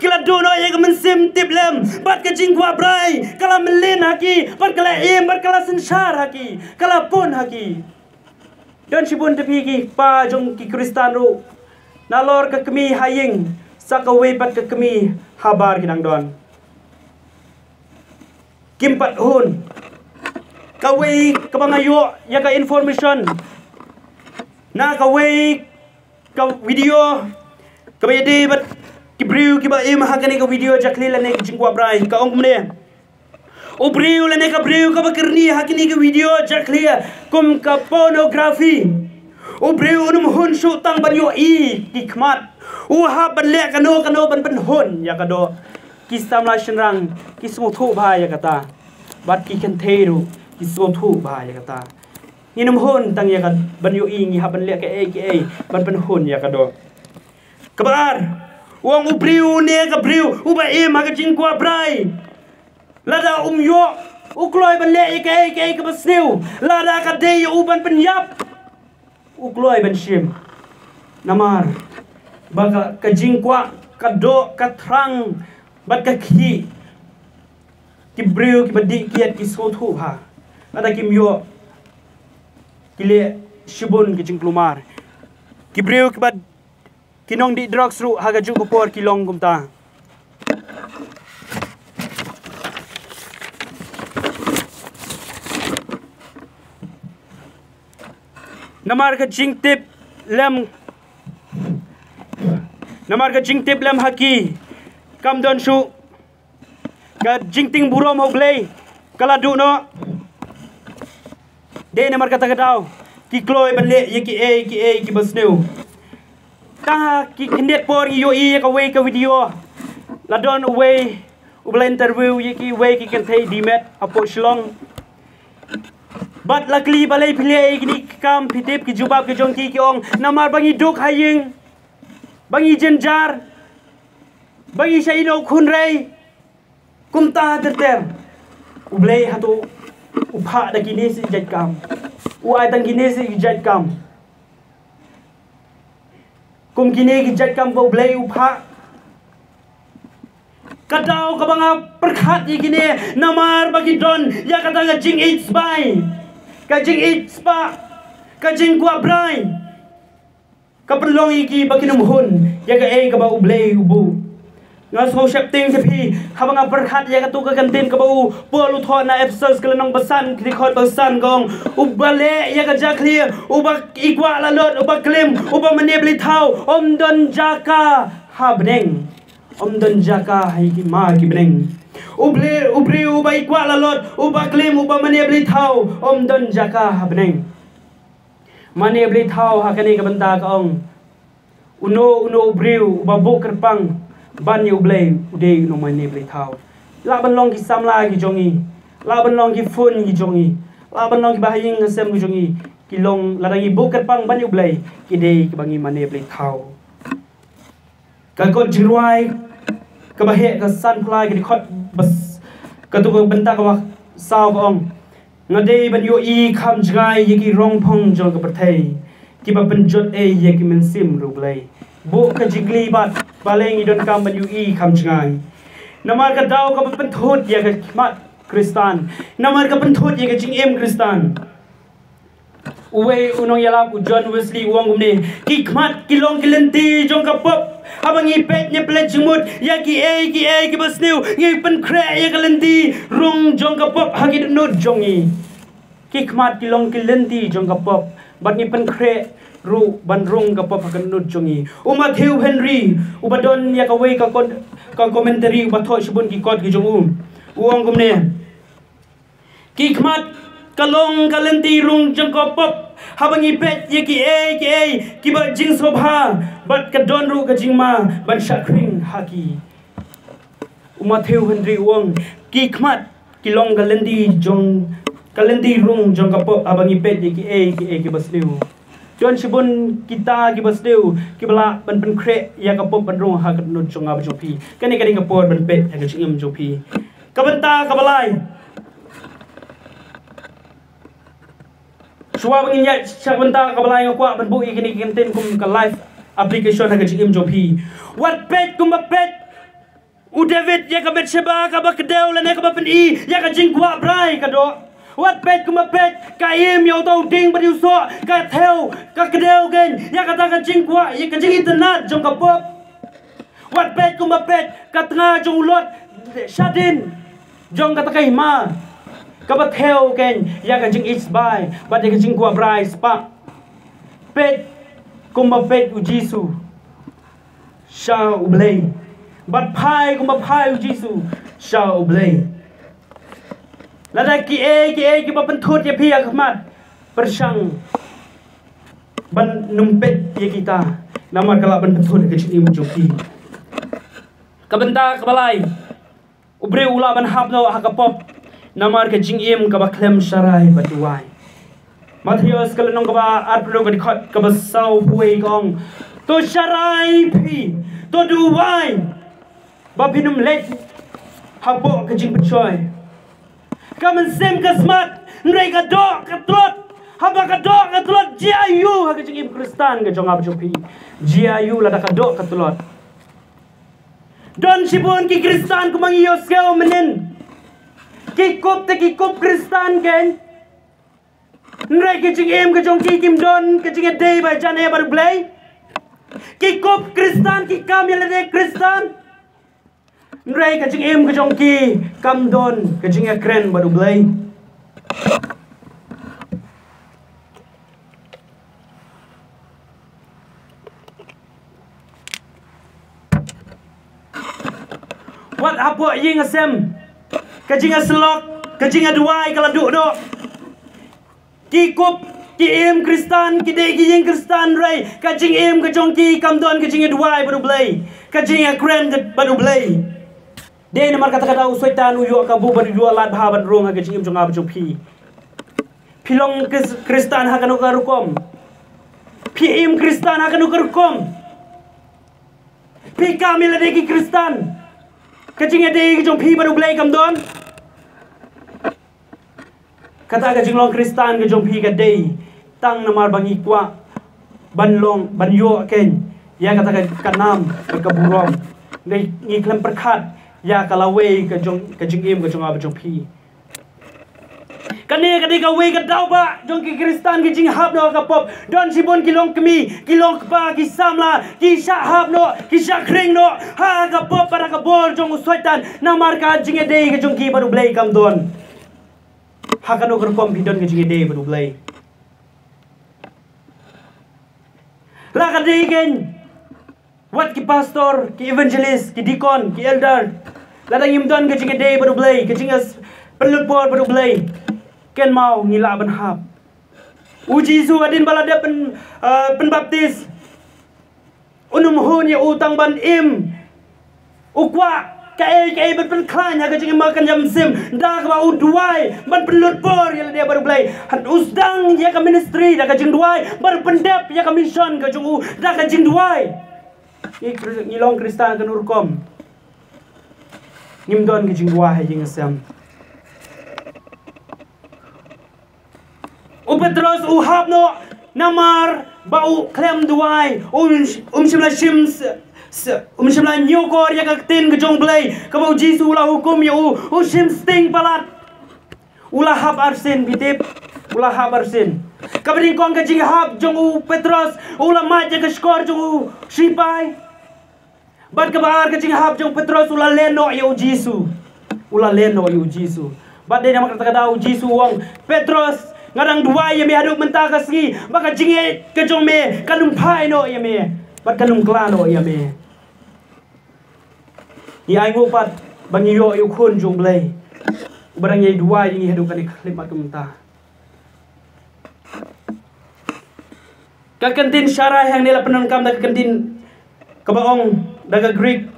Ki la duh noh ïa ka mynsiem tiplem bad ka jingkwah brai ka la mlien ha ki, bad ka la im, bad ka la synshar ha ki, ka la pun ha ki. Don shibun te phi ki kpa jong ki Khristan ruh, nalor ka kmie ha ïing sa kawei pat ka kmie habar ki dang don. Kim pat hun. Kawei kaba nga ïoh ïa ka information na kawei ka video kaba ïadei bad ki briew kiba im ha kane ka video jakhlia lane ka jingkwah brai, ka ong kumne. U briew lane ka briew kaba kyrni ha kane ka video jakhlia kum ka pornography, u briew un ym hun shuh tang ban ïohi ki khmat, u hap ban leh kano kano ban pynhun ïa ka doh. Ki samla shynrang ki sngewthuh bha ïa kata. Bad ki kynthei ruh ki sngewthuh bha ïa kata. Ngin ym hun tang ïa ka ban ïohi, ngi hap ban leh kaei kaei ban pynhun ïa ka doh. Kaba ar, u ong u briew ne ka briew uba im ha ka jingkwah brai, lada um ïoh, u kloi ban leh ïa kaei kaei kaba sniew. Lada ka dei ïa u ban pynïap, u kloi ban shim. Namar ba ka, ka jingkwah ka doh ka thrang bad ka khih. Ki briew kiba dih kiad ki sngewthuh bha. Lada kim ïoh, ki leh shibun ki jingkulmar. Ki briew kiba, ki nongdih drugs ruh ha kajuh ka por ki long kumta. Namar ka jingtip lem, namar ka jingtip lem ha ki kam don shuh. Ka jingting burom ha U Blei ka la duh noh. Dei namar kata ka daw ki kloi ban leh ïa kiei kiei kiba sniew. Tang ha ki khyndiat por ngi ïohi ïa kawei ka video, la don uwei uba la interview ïa kiwei ki kynthei dimet hapoh Shillong. Bad la kylli balei phi leh ïa kine ki kam, phi tip ki jubab ki jong ki, ki ong namar ba ngi duk ha ïing, ba ngi jynjar, ba ngi shah ïehnoh khun rei. Kumta ter ter. U Blei hato u phah da kine shi jait kam? U ai tang kine shi jait kam. Kum kine ki jait kam ba U Blei u phah. Ka daw kaba nga pyrkhat ïa kine namar ba ki don ïa kata ka jingïeit sbai, ka jingïeit spah, ka jingkwah brai. Ka pynlong ïa ki ba kin ym hun ïa kaei kaba U Blei u buh. Nga sngew sheptieng te phi haba nga pyrkhat ïa kato ka kyntien kaba u Paul u thoh na Ephesus ka lynnong ba san, ka dkhot ba san, ka ong, uba leh ïa ka jakhlia, uba i kwah la lut, uba klim, uba mane blei thaw, ym don jaka ha bneng. Ym don jaka ha ki ma ki bneng. U Blei, u briew uba i kwah la lut, uba klim, uba mane blei thaw, ym don jaka ha bneng. Mane blei thaw ha kane ka bynta ka ong, uno uno u briew uba buh kyrpang ban ïa U Blei u dei u nongmane blei thaw. Lah ban long ki samla ki jong ngi, lah ban long ki khun ki jong ngi, lah ban long ki bahaïing hasem ki jong ngi, ki long, lada ngi buh kyrpang ban ïa U Blei, ki dei kiba ngi mane blei thaw. Ka kot jingrwai kaba heh ka sanphew lai, ka dkhot ba s-, kato ka bynta kaba saw ka ong, nga dei ban ïohi kham jngai ïa ki rong phong jong ka pyrthei, kiba pynjot ei ïa ki mynsiem ruh U Blei. Buh ka jingkylli bad balei ngi donkam ban ïohi kham jngai. Namar ka daw kaba pynthut ïa ka khmat Khristan, namar ka pynthut ïa ka jingim Khristan. Uwei u nongïalap u John Wesley u ong kumne: "Ki khmat ki long ki lynti jong ka pop. Haba ngi peit ne pynleit jingmut ïa kiei kiei kiba sniew, ngi pynkhreh ïa ka lynti rung jong ka pop ha ki dohnud jong ngi." Ki khmat ki long ki lynti jong ka pop, bad ngi pynkhreh ruh ban rung ka pop ha ka dohnud jong ngi. U Matthew Henry, uba don ïa kawei ka kon-, ka commentary uba thoh shibun ki kot ki jong u, u ong kumne: "Ki khmat ka long ka lynti rung jong ka pop. Haba ngi peit ïa kiei kiei kiba jingsngewbha, bad ka don ruh ka jingma ban shah khring ha ki." U Matthew Henry u ong: "Ki khmat ki long ka lynti jong, ka lynti rung jong ka pop, haba ngi peit ïa kiei kiei kiba sniew." Don shibun kita kiba sniew kiba lah ban pynkhreh ïa ka pop ban rung ha ka dohnud jong nga bad jong phi. Kane ka dei ka por ban peit ïa ka jingim jong phi. Ka bynta kaba lai. Shuwa ba ngin ïaid sha ka bynta kaba lai, nga kwah ban buh ïa kine ki kyntien kum ka live application ha ka jingim jong phi. Wat peit kumba peit u David ïa ka Bathsheba kaba kdew lane kaba pyni ïa ka jingkwah brai ka doh. Wat peit kumba peit ka im ïa uta u dieng bad ïa u soh, ka thew, ka kdew kein ïa kata ka jingkwah, ïa ka jingitynnad jong ka pop. Wat peit kumba peit ka tnga jong u Lot shadien jong kata ka hima, kaba thew kein ïa ka jingïeit bai bad ïa ka jingkwah brai spah. Peit kumba peit u Jisu sha U Blei, bad phai kumba phai u Jisu sha U Blei. Lada kiei kiei kiba pynthut ïa phi ha khmat, pyrshang ban nym peit ïa kita, namar ka lah ban pynthut ïa ka jingim jong phi. Ka bynta kaba lai. U briew u lah ban hap noh ha ka pop namar ka jingim kaba khlem sharai bad duwai. Mathaios ka lynnong kaba arphew ka dkhot kaba sawphew wei ka ong: "To sharai phi, to duwai, ba phin ym leit hapoh ka jingpynshoi." Ka mynsiem ka smat, hynrei ka doh ka tlot. Haba ka doh ka tlot, jia aiu ha ka jingim Khristan ka jong nga bad jong phi? Jia aiu lada ka doh ka tlot? Don shibun ki Khristan kumba ngi ïohsngew mynnin, ki kup te ki kup Khristan kein, hynrei ka jingim ka jong ki kim don ka jingïadei ba jan eh bad U Blei. Ki kup Khristan, ki kam ïalade Khristan, hynrei ka jingim ka jong ki kam don ka jingïakren bad U Blei. Wat hapoh ïing ha sem, ka jingïasyllok, ka jingïaduwai ka la duh noh. Ki kup, ki im Khristan, ki dei ki ïing Khristan, hynrei ka jingim ka jong ki kam don ka jingïaduwai bad U Blei, ka jingïakren bad U Blei. Dei namar kata ka daw u Soitan u ïoh kabu bad u ïoh lad bha ban rung ha ka jingim jong nga bad jong phi. Phi long Khris-, Khristan ha kano ka rukom? Phi im Khristan ha kano ka rukom? Phi kam ïalade ki Khristan? Ka jingïadei ka jong phi bad U Blei kam don. Kata ka jinglong Khristan ka jong phi ka dei tang namar ba ngi kwah ban long, ban ïoh kein ïa kata ka, ka nam bad ka burom. Ngi, ngi khlem pyrkhat ïa ka lawei ka jong, ka jingim ka jong nga bad jong phi. Kane ka dei kawei ka daw ba jong ki Khristan, ki jinghap noh ha ka pop. Don shibun ki longkmie, ki longkpa, ki samla, ki shah hap noh, ki shah khring noh ha ka pop bad ha ka bor jong u Soitan, namar ka jingïadei ka jong ki bad U Blei kam don. Ha kano ka rukom phi don ka jingïadei bad U Blei? La ka dei kein, wat ki pastor, ki evangelist, ki deacon, ki elder, lada ngim don ka jingïadei bad U Blei, ka jingïapynlut por bad U Blei, kynmaw ngi lah ban hap. U Jisu hadien ba la dep pyn, ah, pynbaptis, un ym hun ïa u tang ban im. U kwah kaei kaei ban pynkhlaiñ ha ka jingim ka jingim, da kaba u duwai ban pynlut por ïalade bad U Blei. Hynrei u sdang ïa ka ministry da ka jingduwai, bad u pyndep ïa ka mission ka jong u da ka jingduwai. Ngi Khri-, ngi long Khristan kano rukom? Ngim don ka jingduwai ha ïing ha sem. U Petros u hap noh namar ba u khlem duwai, um, um shym la shim s-, s-, um shym la ñiewkor ïa ka ktien ka jong U Blei kaba u Jisu u la hukum ïa u, u shim sting palat. U la hap arsien, phi tip, u la hap arsien. Kaba nyngkong ka jinghap jong u Petros, u la mad ïa ka shkor jong u shipai. Bad kaba ar ka jinghap jong u Petros, u la len noh ïa u Jisu. U la len noh ïa u Jisu. Bad dei namar kata ka daw u Jisu u ong, Petros, nga dang duwai ïa me haduh mynta ka sngi ba ka jingngeit ka jong me kan ym phai noh ïa me, bad kan ym kla noh ïa me. Ngi ainguh pat ba ngi ïoh ïa u Khun jong u Blei uba dang ïai duwai ïa ngi haduh kane ka khyllipmat ka mynta. Ka kyntien sharai hangne la pyndonkam da ka kyntien kaba ong da ka Greek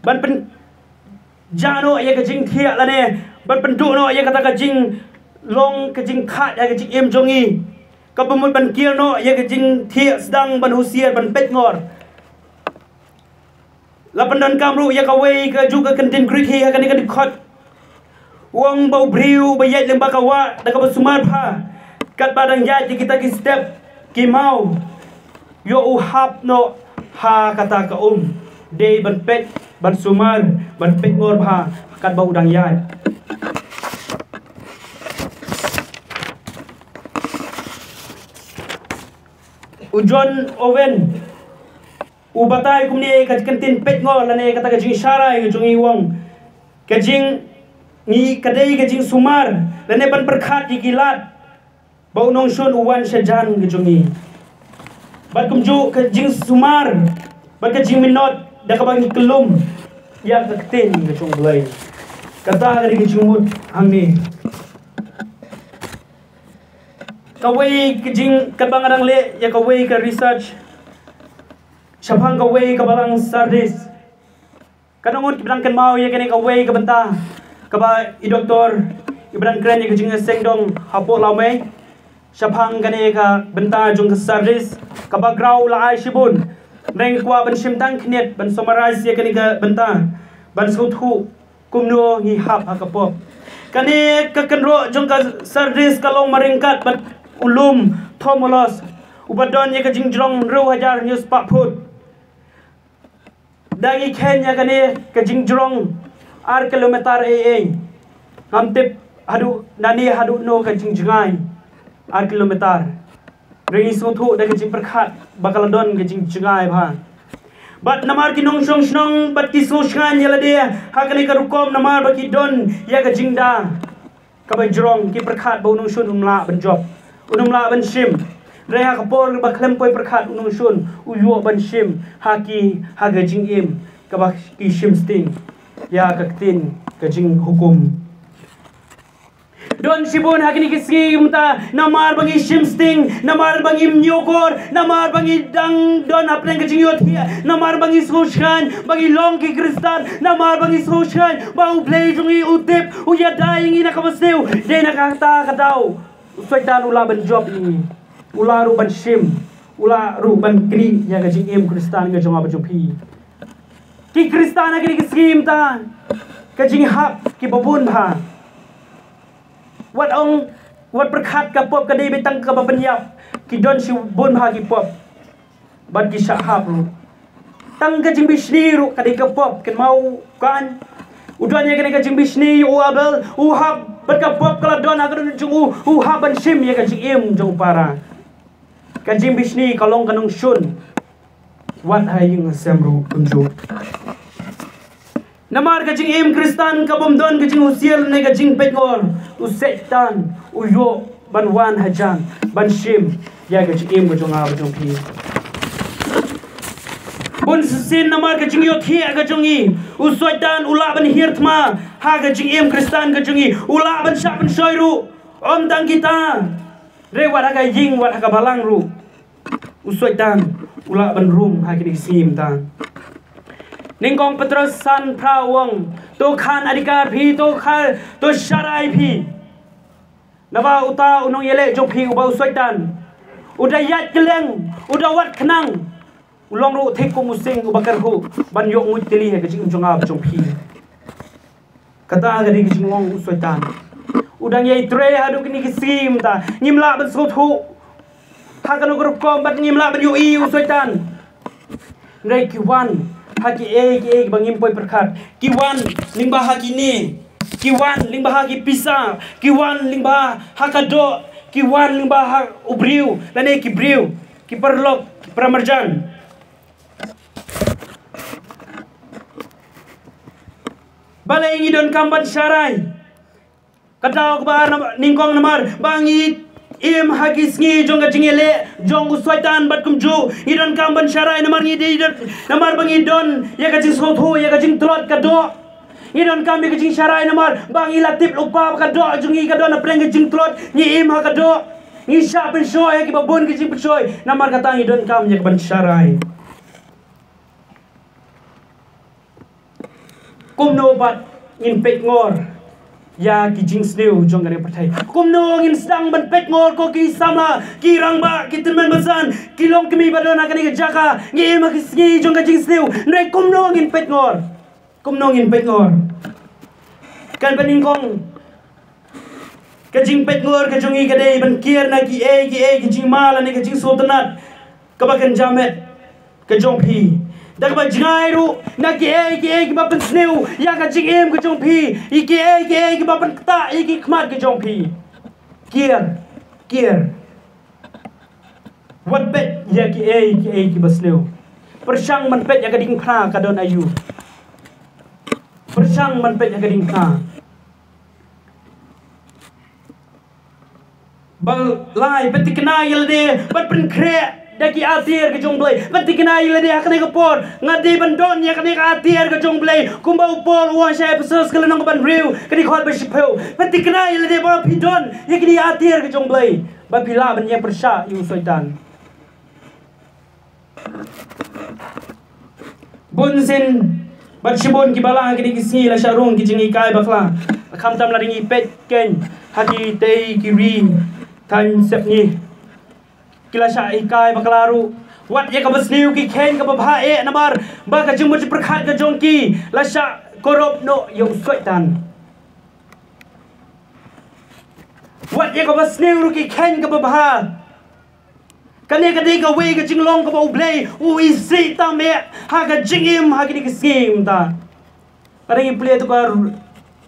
ban pynjah noh ïa ka jingthiah lane ban pynduh noh ïa kata ka jinglong ka jingthait ha ka jingim jong ngi. Kaba mut ban kiar noh ïa ka jingthiah sdang ban husiar ban peitngor. La pyndonkam ruh ïa kawei ka juh ka kyntien Greek hi ha kane ka dkhot. U ong ba u briew ba ïaid lyngba ka wah da kaba sumar bha, katba dang ïaid ïa kita ki step ki maw, ïoh u hap noh ha kata ka um. Dei ban peit, ban sumar, ban peitngor bha katba u dang ïaid. U John Owen u batai kumne ka kyntien peitngor lane kata ka jingsharai ka jong ngi, u ong ka jing ngi ka dei ka jingsumar lane ban pyrkhat ïa ki lad ba u nongshun u wan shajan ka jong ngi. Bad kumjuh ka jingsumar bad ka jingminot da kaba ngi kyllum ïa ka ktien ka jong u Blei. Kata ka dei ka jingmut hangne. Kawei ka jing, katba nga dang leh ïa kawei ka research shaphang kawei ka balang Sardis. Ka nongut kiba dang kynmaw ïa kane kawei ka bynta kaba i doktor iba dang kren ïa ka jingïaseng dong hapoh Lawmei shaphang kane ka bynta jong ka Sardis kaba graw la ai shibun. Hynrei nga kwah ban shim tang khyndiat ban summarize ïa kane ka bynta ban sngewthuh kumno ngi hap ha ka pop. Kane ka kynroh jong ka Sardis ka long maryngkat bad u lum Thomolos uba don ïa ka jingjrong hynriew hajar hynñiew spah phut. Da ngi kheiñ ïa kane ka jingjrong ar kilometer ei ei. Ngam tip haduh nane haduh no ka jingjngai ar kilometer. Hynrei ngi sngewthuh da ka jingpyrkhat ba ka la don ka jingjngai bha. Bad namar ki nongshong shnong bad ki sngewshngaiñ ïa lade ha kane ka rukom namar ba ki don ïa ka jingda kaba jrong, ki pyrkhat ba u nongshun um lah ban jop, um lah ban shim. Hynrei ha ka por ba khlem poi pyrkhat u nongshun u ïoh ban shim ha ki, ha ka jingim kaba ki shim sting ïa ka ktien ka jinghukum. Don shibun ha kine ki sngi mynta namar ba ngi shim sting, namar ba ngi ñiewkor, namar ba ngi dang don hapdeng ka jingïohthiah, namar ba ngi sngewshngaiñ ba ngi long ki Khristan, namar ba ngi sngewshngaiñ ba U Blei jong ngi u tip, u ïada ïa ngi na kaba sniew. Dei na kata ka daw u Soitan u lah ban jop ïa ngi, u lah ruh ban shim, u lah ruh ban knieh ïa ka jingim Khristan ka jong nga bad jong phi. Ki Khristan ha kine ki sngi mynta, ka jinghap kiba bun bha. Wat ong, wat pyrkhat ka pop ka dei beit tang kaba pynïap, ki don shibun bha ki pop bad ki shah hap ruh. Tang ka jingbishni ruh ka dei ka pop, kynmaw kan. U don ïa kane ka jingbishni ïa u Abel, u hap bad ka pop ka la don ha ka dohnud jong u, u hap ban shim ïa ka jingim jong u para. Ka jingbishni ka long ka nongshun wat ha ïing ha sem ruh kumjuh. Namar ka jingim Khristan ka bym don ka jinghusiar ne ka jingpeitngor, u Soitan u ïoh ban wan hajan ban shim ïa ka jingim ka jong nga bad jong phi. Bun shisien namar ka jingïohthiah ka jong ngi, u Soitan u lah ban hiar thma ha ka jingim Khristan ka jong ngi, u lah ban shah pynshoi ruh. Ym tang kita, hynrei wat ha ka ïing, wat ha ka balang ruh u Soitan u lah ban rung ha kine ki sngi mynta. Nyngkong Petros san phra u ong, to khan adhikar phi, to kha, to sharai phi. Naba uta u nongïaleh jong phi uba u Soitan, u da ïaid kylleng, u da wad khnang, u long ruh thik kum u sing uba kyrhuh ban ïoh nguid tylli ha ka jingim jong nga bad jong phi. Kata ka dei ka jinglong u Soitan. U dang ïai trei haduh kine ki sngi mynta. Ngim lah ban sngewthuh ha kano ka rukom bad ngim lah ban ïohi u Soitan. Hynrei ki wan ha kiei kiei kiba ngim poi pyrkhat. Ki wan lyngba ha kine. Ki wan lyngba ha ki pisa. Ki wan lyngba ha ka doh. ki wan lyngba ha u briew, lane ki briew, ki paralok, ki paramarjan. Balei ngi donkam ban sharai? Ka daw kaba ar, nyngkong namar ba ngi im ha ki sngi jong ka jingïaleh jong u Soitan bad kumjuh ngi donkam ban sharai namar ngi dei don, namar ba ngi don ïa ka jingsngewthuh ïa ka jingtlot ka doh. Ngi donkam ïa ka jingsharai namar ba ngi la tip lypa ba ka doh jong ngi ka don hapdeng ka jingtlot, ngi im ha ka doh. Ngi shah pynshoi ïa kiba bun ki jingpynshoi, namar kata ngi donkam ïa ka ban sharai. Kumno pat ngin peit ngor ïa ki jingsniew jong kane ka pyrthei? Kumno ngin sdang ban peit ngor ko ki samla, ki rangbah, ki tymmen basan, ki longkmie ba don ha kane ka jaka? Ngi im ha ki sngi jong ka jingsniew, hynrei kumno ngin peit ngor? Kumno ngin peit ngor? Kan ba nyngkong, ka jingpeit ngor ka jong ngi ka dei ban kiar na kiei kiei ki jingma lane ka jingsngewtynnat kaba kynja met ka jong phi. Da kaba jngai ruh na kiei kiei kiba pynsniew ïa ka jingim ka jong phi, ïa kiei kiei kiba pynktah ïa ki khmat ka jong phi. Kiar, kiar. Wat peit ïa kiei kiei kiba sniew. Pyrshang ban peit ïa ka diengphna ka don aïu. Pyrshang ban peit ïa ka diengphna. Ba lai, pynthikna ïa lade bad pynkhreh da ki atiar ka jong U Blei. Pynthikna ïa lade ha kane ka por, nga dei ban don ïa kane ka atiar ka jong U Blei. Kumba u Paul u ong sha Ephesos ka lynnong kaba hynriew, ka dkhot ba shiphew. Pynthikna ïa lade ba phi don ïa kine ki atiar ka jong U Blei, ba phi lah ban ïeng pyrshah ïa u Soitan. Bun sien bad shibun ki balang ha kine ki sngi la shah rung ki jinghikai bakla. Khamtam lada ngi peit kein ha kitei ki ri thaiñ sepngi, ki la shah hikai bakla ruh. Wat ïa kaba sniew ki kheiñ kaba bha eh, namar ba ka jingmut jingpyrkhat ka jong ki la shah korop noh ïa u Soitan. Wat ïa kaba sniew ruh ki kheiñ kaba bha. Kane ka dei kawei ka jinglong kaba U Blei u isih tam eh ha ka jingim ha kine ki sngi mynta. Lada ngi pule ïa ka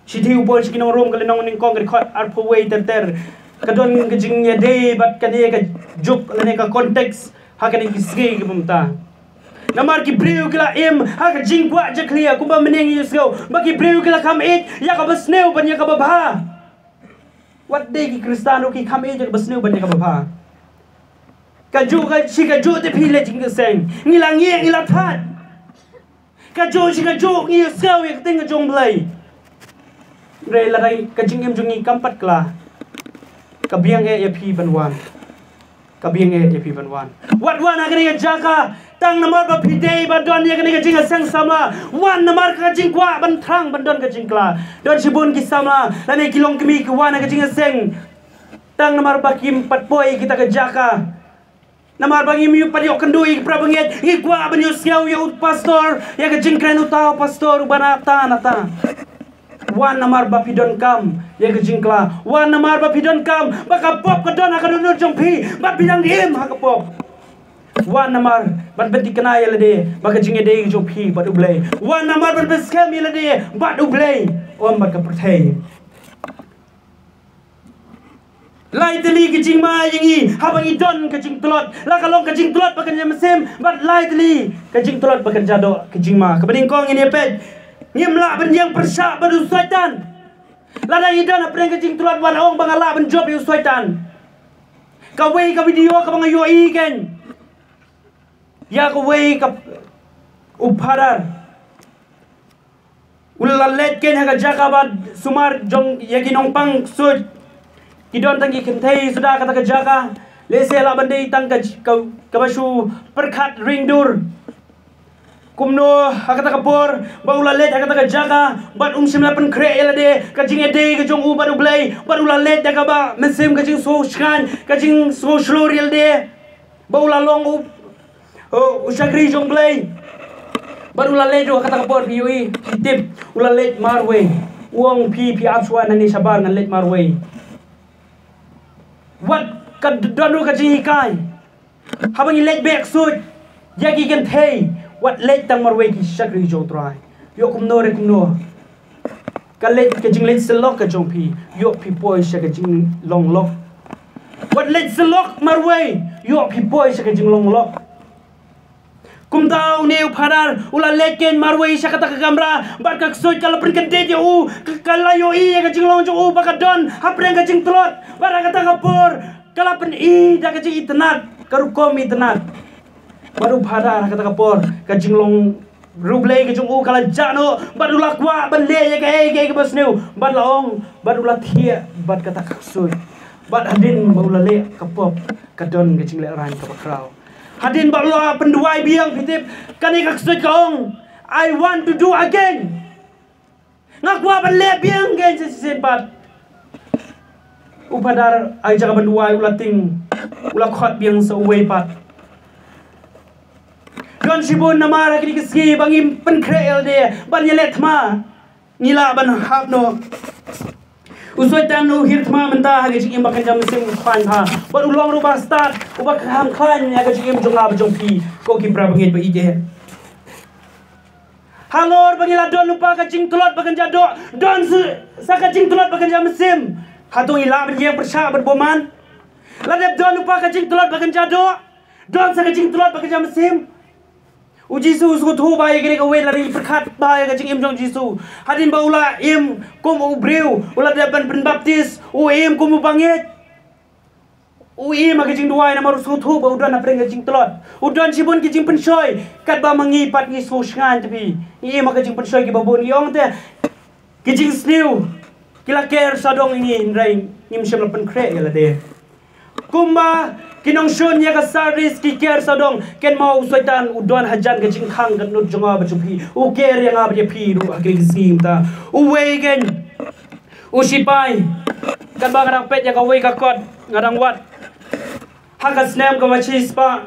shithi u Paul sha ki nong Rom ka lynnong nyngkong ka dkhot arphew wei ter ter, ka don ka jingïadei bad kane ka juk lane ka context ha kine ki sngi kiba mynta. Namar ki briew ki la im ha ka jingkwah jakhlia, kumba mynne ngi ïohsngew ba ki briew ki la kham ïeit ïa kaba sniew ban ïa kaba bha. Wat dei ki Khristan ruh ki kham ïeit ïa kaba sniew ban ïa kaba bha. Kajuh ka shi kajuh te phi leit jingïaseng, ngi la ngieh, ngi la thait. Kajuh shi kajuh ngi ïohsngew ïa ka ktien ka jong U Blei. Hynrei lada ka jingim jong ngi kam pat kylla, ka biang eh ïa phi ban wan. Ka biang eh ïa phi ban wan. Wat wan ha kane ka jaka tang namar ba phi dei ba don ïa kane ka jingïaseng samla. Wan namar ka jingkwah ban thrang, ban don ka jingkylla. Don shibun ki samla lane ki longkmie ki wan ha ka jingïaseng tang namar ba kim pat poi kita ka jaka. Namar ba ngim pat ïoh kynduh ïa ki para bangeit, ngi kwah ban ïohsngew ïa u pastor, ïa ka jingkren uta u pastor uba nangta nangta. Wan namar ba phi donkam ïa ka jingkylla. Wan namar ba phi donkam ba ka pop ka don ha ka dohnud jong phi, ba phi dang im ha ka pop. Wan namar ban pynthikna ïa lade bad ka jingïadei jong phi bad U Blei. Wan namar ban pynskhem ïa lade bad U Blei, ym bad ka pyrthei. Lai tylli ki jingma ïa ngi haba ngi don ka jingtlot. La ka long ka jingtlot ba kynja mynsiem, bad lai tylli ka jingtlot ba kynja doh ki jingma. Kaba nyngkong ngin ïa peit, ngim lah ban ïeng pyrshah bad u Soitan. Lada ngi don hapdeng ka jingtlot, wat ong ba nga lah ban jop ïa u Soitan. Kawei ka video kaba nga ïohi kein, ïa kawei ka, u phadar u la leit kein ha ka jaka ba sumar jong ïa ki nongpang ksuid. Ki don tang ki kynthei suda kata ka jaka. Lehse lah ban dei tang ka, ka, kaba shu pyrkhat ring dur. Kumno ha kata ka por ba u la leit ha kata ka jaka bad um shym la pynkhreh ïa lade, ka jingïadei ka jong u bad U Blei, bad u la leit da kaba mynsiem ka jingsngewshngaiñ, ka jingsngewshlur ïa lade, ba u la long u, u, u shakri jong U Blei. Bad u la leit ruh ha kata ka por, phi ïohi, phi tip, u la leit marwei. U ong, phi, phi ap shuwa nangne shabar, ngan leit marwei. Wat ka d-, don ruh ka jinghikai. Haba ngi leit beh ksuid ïa ki kynthei, wat leit tang marwei, ki shakri jong U Trai. Ïoh kumno re kumno, ka leit, ka jingleit syllok ka jong phi, ïoh phi poi sha ka jinglong lok. Wat leit syllok marwei, ïoh phi poi sha ka jinglong lok. Kumta une u phadar u la leit keiñ marwei sha kata ka kamra, bad ka ksuid ka la pynkyndit ïa u, ka, ka la ïohi ïa ka jinglong jong u ba ka don hapdeng ka jingtlot, bad ha kata ka por ka la pyni da ka jingitynnad, ka rukom itynnad. Bad u phadar ha kata ka por, ka jinglong riewblei ka jong u ka la jah noh, bad u la kwah ban leh ïa kaei kaei kaba sniew, bad la ong, bad u la thiah bad kata ka ksuid. Bad hadien ba u la leh ka pop, ka don ka jinglehraiñ kaba khraw. Hadien ba u la pynduwai biang, phi tip, kane ka ksuid ka ong, "I want to do again." Nga kwah ban leh biang keiñ sa shisien pat. U phadar ha jaka ban duwai u la tieng, u la khot biang sa uwei pat. Don shibun namar ha kine ki sngi ba ngim pynkhreh ïa lade ban ïaleh thma, ngi lah ban hap noh. U Soitan u hiar thma mynta ha ka jingim ba kynja mynsiem, u khlaiñ bha, bad u long ruh ba stad uba kham khlaiñ ha ka jingim jong nga bad jong phi, ko ki para bangeit ba ïeit. Halor ba ngi la don lypa ka jingtlot ba kynja doh, don sa, sa ka jingtlot ba kynja mynsiem, hato ngi lah ban ïeng pyrshah bad bymman? La dep don lypa ka jingtlot ba kynja doh, don sa ka jingtlot ba kynja mynsiem. U Jisu u sngewthuh bha ïa kane kawei, lada ngi pyrkhat bha ïa ka jingim jong u Jisu. Hadien ba u la im kum u briew, u la dep ban pynbaptis, u im kum u bangeit. U im ha ka jingduwai namar u sngewthuh ba u don hapdeng ka jingtlot. U don shibun ki jingpynshoi, katba ma ngi pat ngi sngewshngaiñ te phi. Ngi im ha ka jingpynshoi kiba bun, ngi ong te ki jingsniew ki la ker sawdong ïa ngi, hynrei ngim shym la pynkhreh ïa lade. Kumba ki nongshun ïa ka Sardis ki ker sawdong, kynmaw u Soitan u don hajan ka jingkhang ka tnut jong nga bad jong phi. U ker ïa nga bad ïa phi ruh ha kine ki sngi mynta. Uwei keiñ u shipai, katba nga dang peit ïa kawei ka kot, nga dang wad. Ha ka snem kaba shispah,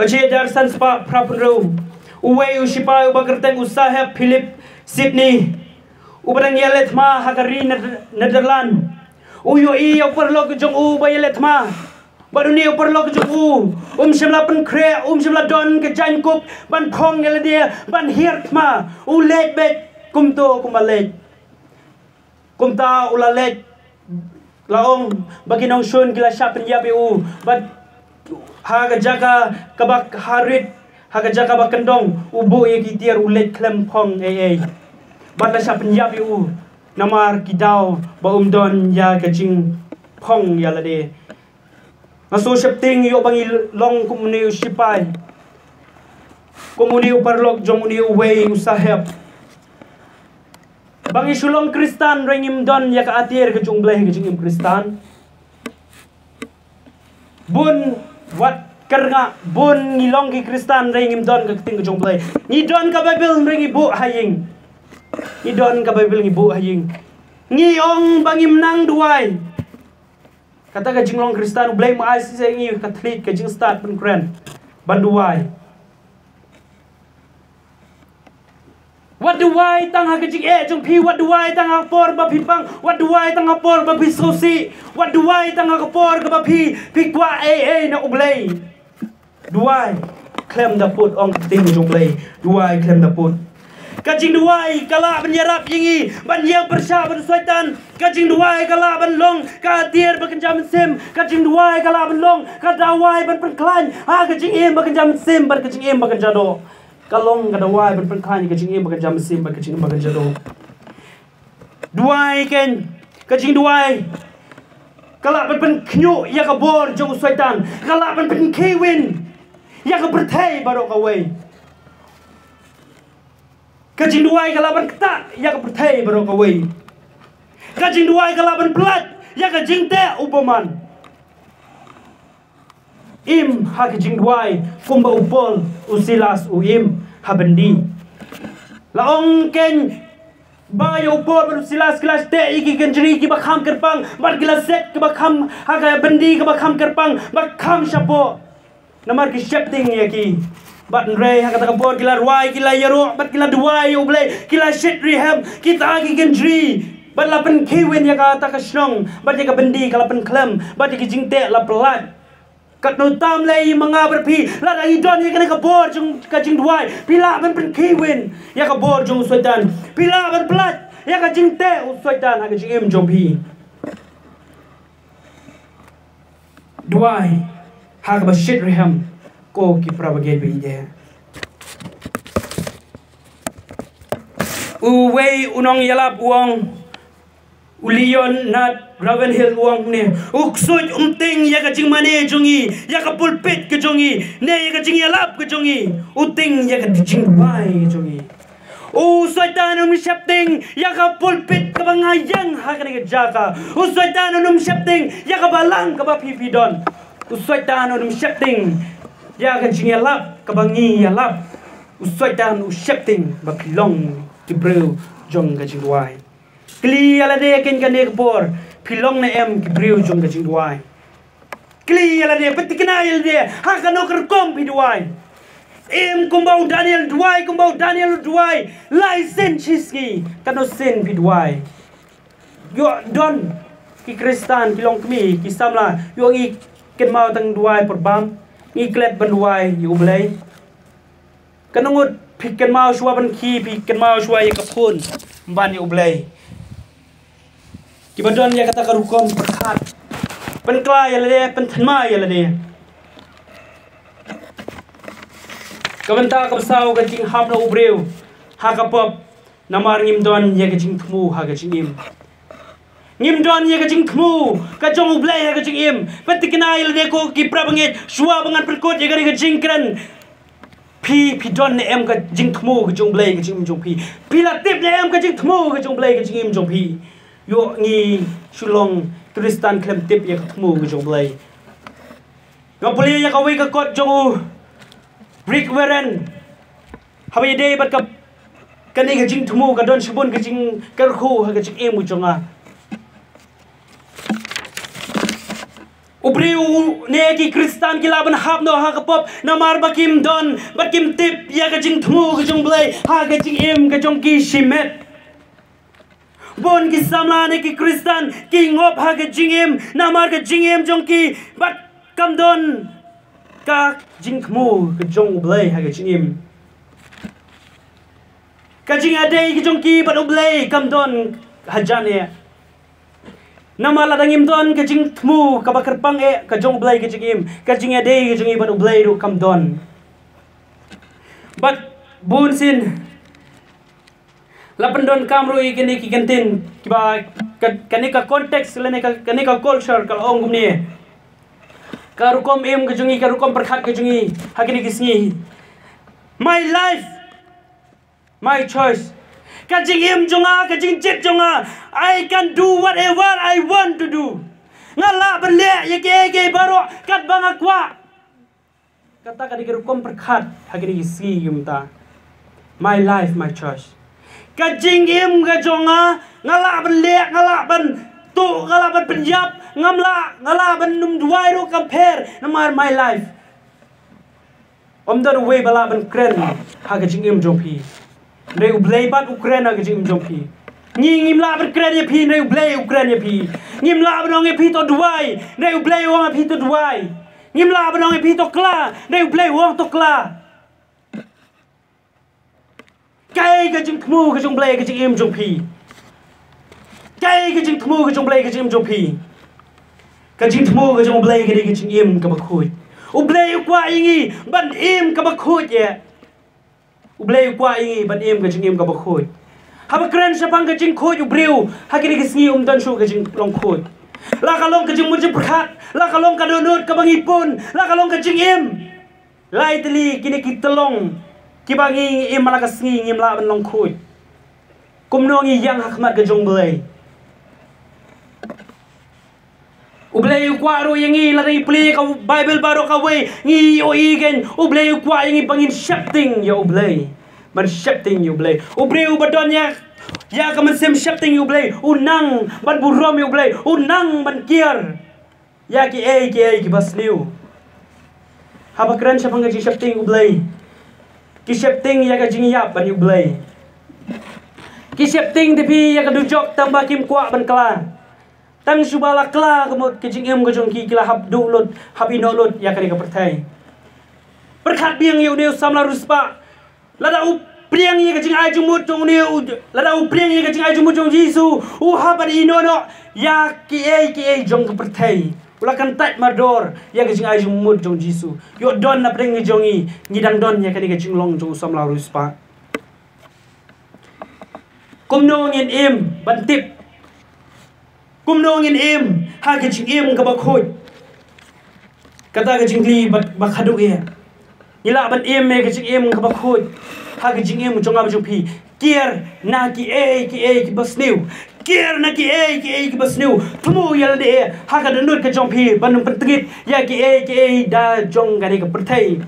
shihajar san spah phra phew hynriew, uwei u shipai uba kyrteng u Saheb Philip Sidney, uba dang ïaleh thma ha ka ri Ned-, Netherlands, u ïohi ïa u paralok jong u ba ïaleh thma. Bad une u paralok jong u, um shym la pynkhreh, um shym la don ka jaiñkup ban phong ïa lade, ban hiar thma. U leit beit kumto kumba leit. Kumta u la leit, la ong ba ki nongshun ki la shah pynïap ïa u, bad ha ka jaka kaba harit, ha ka jaka ba kyndong, u buh ïa ki tiar, u leit khlem phong ei ei. Bad la shah pynïap ïa u namar ki daw ba um don ïa ka jingphong ïa lade. Nga sngewsheptieng ïoh ba ngi long kum une u shipai, kum une u paralok jong une uwei u Saheb. Ba ngi shu long Khristan hynrei ngim don ïa ka atiar ka jong U Blei ha ka jingim Khristan. Bun wat kyrngah, bun ngi long ki Khristan hynrei ngim don ka ktien ka jong U Blei. Ngi don ka Baibl hynrei ngi buh ha ïing. Ngi don ka Baibl ngi buh ha ïing. Ngi ong ba ngim nang duwai. Kata ka jinglong Khristan, U Blei um ai shisha ïa ngi ka thylliej, ka jingstad pynkren ban duwai. Wat duwai tang ha ka jingeh jong phi, wat duwai tang ha ka por ba phi pang, wat duwai tang ha ka por ba phi sngewsih, wat duwai tang ha ka por kaba phi, phi kwah ei ei na U Blei. Duwai khlem da pud, ong ka ktien jong U Blei. Duwai khlem da pud. Ka jingduwai ka lah ban ïarap ïa ngi ban ïeng pyrshah bad u Soitan. Ka jingduwai ka lah ban long ka atiar ba kynja mynsiem. Ka jingduwai ka lah ban long ka dawai ban pynkhlaiñ ha ka jingim ba kynja mynsiem bad ka jingim ba kynja doh. Ka long ka dawai ban pynkhlaiñ ka jingim ba kynja mynsiem bad ka jingim ba kynja doh. Duwai keiñ, ka jingduwai ka lah ban pynkhynñiuh ïa ka bor jong u Soitan, ka lah ban pynkheiwin ïa ka pyrthei baroh kawei. Ka jingduwai ka lah ban ktah ïa ka pyrthei baroh kawei. Ka jingduwai ka lah ban pyllait ïa ka jingteh u bymman. Im ha ka jingduwai kumba u Paul, u Silas u im ha byndi. La ong keiñ ba ïa u Paul bad u Silas ki la teh ïa ki kynjri kiba kham kyrpang, bad ki la set kiba kham ha ka byndi kaba kham kyrpang, ba kham shapoh. Namar ki sheptieng ïa ki. Bad hynrei ha kata ka por ki la rwai, ki la ïaroh, bad ki la duwai ïa U Blei, ki la shit rihem, kita ki kynjri. Bad la pynkheiwin ïa kata ka shnong, bad ïa ka byndi ka la pynkhlem, bad ïa ki jingteh la pyllait. Katno tam lei ma nga bad phi, lada ngi don ïa kane ka bor jong ka jingduwai, phi lah ban pynkheiwin ïa ka bor jong u Soitan. Phi lah ban pyllait ïa ka jingteh u Soitan ha ka jingim jong phi. Duwai ha kaba shit rhem, ko ki para bangeit ba ïeit. Uwei u nongïalap u ong, u Leonard Ravenhill u ong ne, u ksuid um tieng ïa ka jingmane jong ngi, ïa ka pulpit ka jong ngi, ne ïa ka jingïalap ka jong ngi, u tieng ïa ka jingduwai ka jong ngi. U Soitan um sheptieng ïa ka pulpit kaba nga ïeng ha kane ka jaka. U Soitan um sheptieng ïa ka balang kaba phi phi don. U Soitan um sheptieng ïa ka jingïalap kaba ngi ïalap. U Soitan u sheptieng ba phi long ki briew jong ka jingduwai. Kylli ïa lade kane ka por, phi long ne em ki briew jong ka jingduwai. Kylli ïa lade, pynthikna ïa lade ha kano ka rukom phi duwai. Im kumba u Daniel duwai, kumba u Daniel duwai lai sien shisngi, kano sien phi duwai. Ïoh don ki Khristan, ki longkmie, ki samla, ïoh ngi kynmaw tang duwai por bam, ngi klet ban duwai ïa U Blei. Kano ngut phi kynmaw shuwa ban khie, phi kynmaw shuwa ïa ka phone ban ïa U Blei. Kiba don ïa kata ka rukom pyrkhat, pynkylla ïa lade, pynthymmai ïa lade. Ka bynta kaba saw, ka jinghap na u briew ha ka pop, namar ngim don ïa ka jingthmu ha ka jingim. Ngim don ïa ka jingthmu ka jong U Blei ha ka jingim. Pynthikna ïa lade ko ki para bangeit, shuwa ba ngan pynkut ïa kane ka jingkren. Phi, phi don ne em ka jingthmu ka jong U Blei ka jingim jong phi. Phi la tip ne em ka jingthmu ka jong U Blei ka jingim jong phi. Ïoh ngi shu long Khristan khlem tip ïa ka thmu ka jong U Blei. Nga pule ïa kawei ka kot jong u Rick Warren. Haba ïadei bad ka, kane ka jingthmu, ka don shibun ka jing, ka rkhu ha ka jingim u jong nga. U briew ne ki Khristan ki lah ban hap noh ha ka pop namar ba kim don bad kim tip ïa ka jingthmu ka jong U Blei ha ka jingim ka jong ki shimet. Bun ki samla ne ki Khristan ki ngop ha ka jingim namar ka jingim jong ki bad kam don ka jingthmu ka jong U Blei ha ka jingim. Ka jingïadei ka jong ki bad U Blei kam don hajan eh. Namar lada ngim don ka jingthmu kaba kyrpang eh ka jong U Blei ka jingim, ka jingïadei ka jong ngi bad U Blei ruh kam don. Bad bun sien la pyndonkam ruh ïa kine ki kyntien kiba ka, kane ka context lane ka, kane ka culture ka la ong kumne. Ka rukom im ka jong ngi, ka rukom pyrkhat ka jong ngi ha kine ki sngi. My life, my choice. Ka jingim jong nga, ka jingjied jong nga. I can do whatever I want to do. Nga lah ban leh ïa kiei kiei baroh katba nga kwah. Kata ka dei ka rukom pyrkhat ha kine ki sngi ki mynta. My life, my choice. Ka jingim ka jong nga, nga lah ban leh, nga lah ban tuh, nga lah ban pynïap, ngam lah, nga lah ban nym duwai ruh kam pher, namar my life. Ym don uwei ba lah ban kren ha ka jingim jong phi. Hynrei U Blei pat u kren ha ka jingim jong phi. Ngi ngim lah ban kren ïa phi, hynrei U Blei u kren ïa phi. Ngim lah ban ong ïa phi to duwai, hynrei U Blei u ong ïa phi to duwai. Ngim lah ban ong ïa phi to kylla, hynrei U Blei u ong to kylla. Kaei ka jingthmu ka jong U Blei ka jingim jong phi? Kaei ka jingthmu ka jong U Blei ka jingim jong phi? Ka jingthmu ka jong U Blei ka dei ka jingim kaba khuid. U Blei u kwah ïa ngi ban im kaba khuid ïa. U Blei u kwah ïa ngi ban im ka jingim kaba khuid. Haba kren shaphang ka jingkhuid u briew ha kine ki sngi um don shuh ka jinglong khuid. La ka long ka jingmut jingpyrkhat, la ka long ka dohnud kaba ngi pun, la ka long ka jingim. Lai tylli kine ki tyllong kiba ngi im man la ka sngi ngim lah ban long khuid. Kumno ngi ïeng ha khmat ka jong U Blei? U Blei u kwah ruh ïa ngi, lada ngi pule ka Baibl baroh kawei, ngi ïohi kein U Blei u kwah ïa ngi ba ngin sheptieng ïa U Blei. Ban sheptieng ïa U Blei. U briew uba don ïa, ïa ka mynsiem sheptieng ïa U Blei u nang ban burom ïa U Blei, u nang ban kiar ïa kiei kiei kiba sniew. Haba kren shaphang ka jingsheptieng U Blei, ki sheptieng ïa ka jingïap ban ïa U Blei. Ki sheptieng te phi ïa ka dujok tang ba kim kwah ban kylla. Tang shuwa la kylla ka mut ka jingim ka jong ki, ki la hap duh lut, hap ïehnoh lut ïa kane ka pyrthei. Pyrkhat biang ïa une u samla riewspah. Lada u pdiang ïa ka jingai jingmut jong une u, lada u pdiang ïa ka jingai jingmut jong u Jisu, u hap ban ïehnoh noh ïa kiei kiei jong ka pyrthei. U la kyntait mardor ïa ka jingai jingmut jong u Jisu. Ïoh don na pdeng jong ngi, ngi dang don ïa kane ka jinglong jong u samla riewspah. Kumno ngin im ban tip? Kumno ngin im ha ka jingim kaba khuid? Kata ka jingkylli ba, ba khadduh ïa. Ngi lah ban im ïa ka jingim kaba khuid ha ka jingim jong nga bad jong phi. Kiar na kiei kiei kiba sniew. Kiar na kiei kiei kiba sniew. Thmu ïa lade ha ka dohnud ka jong phi ban ym pyntngit ïa kiei kiei da jong kane ka pyrthei.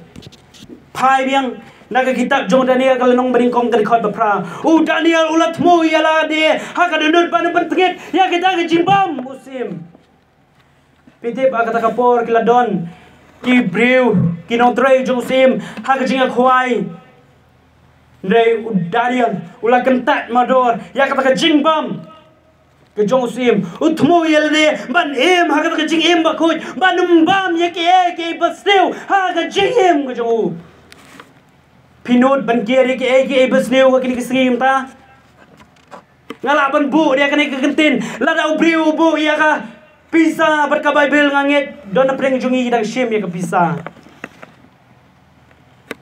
Phai biang na ka kitab jong u Daniel ka lynnong banyngkong ka dkhot ba phra. U Daniel u la thmu ïa lade ha ka dohnud ban ym pyntngit ïa kita ki jingbam u syiem. Phi tip ha kata ka por ki la don ki briew, ki nongtrei jong u syiem ha ka jingïakhawai. Hynrei u Daniel u la kyntait mardor ïa kata ka jingbam ka jong u syiem. U thmu ïa lade ban im ha kata ka jingim ba khuid, ban ym bam ïa kiei kiei ba sniew ha ka jingim ka jong u. Phi nud ban kiar ïa kiei kiei ba sniew ha kine ki sngi mynta? Nga lah ban buh ïa kane ka kyntien, lada u briew u buh ïa ka pisa bad ka Baibl, nga ngeit don na pdeng jong ngi dang shim ïa ka pisa.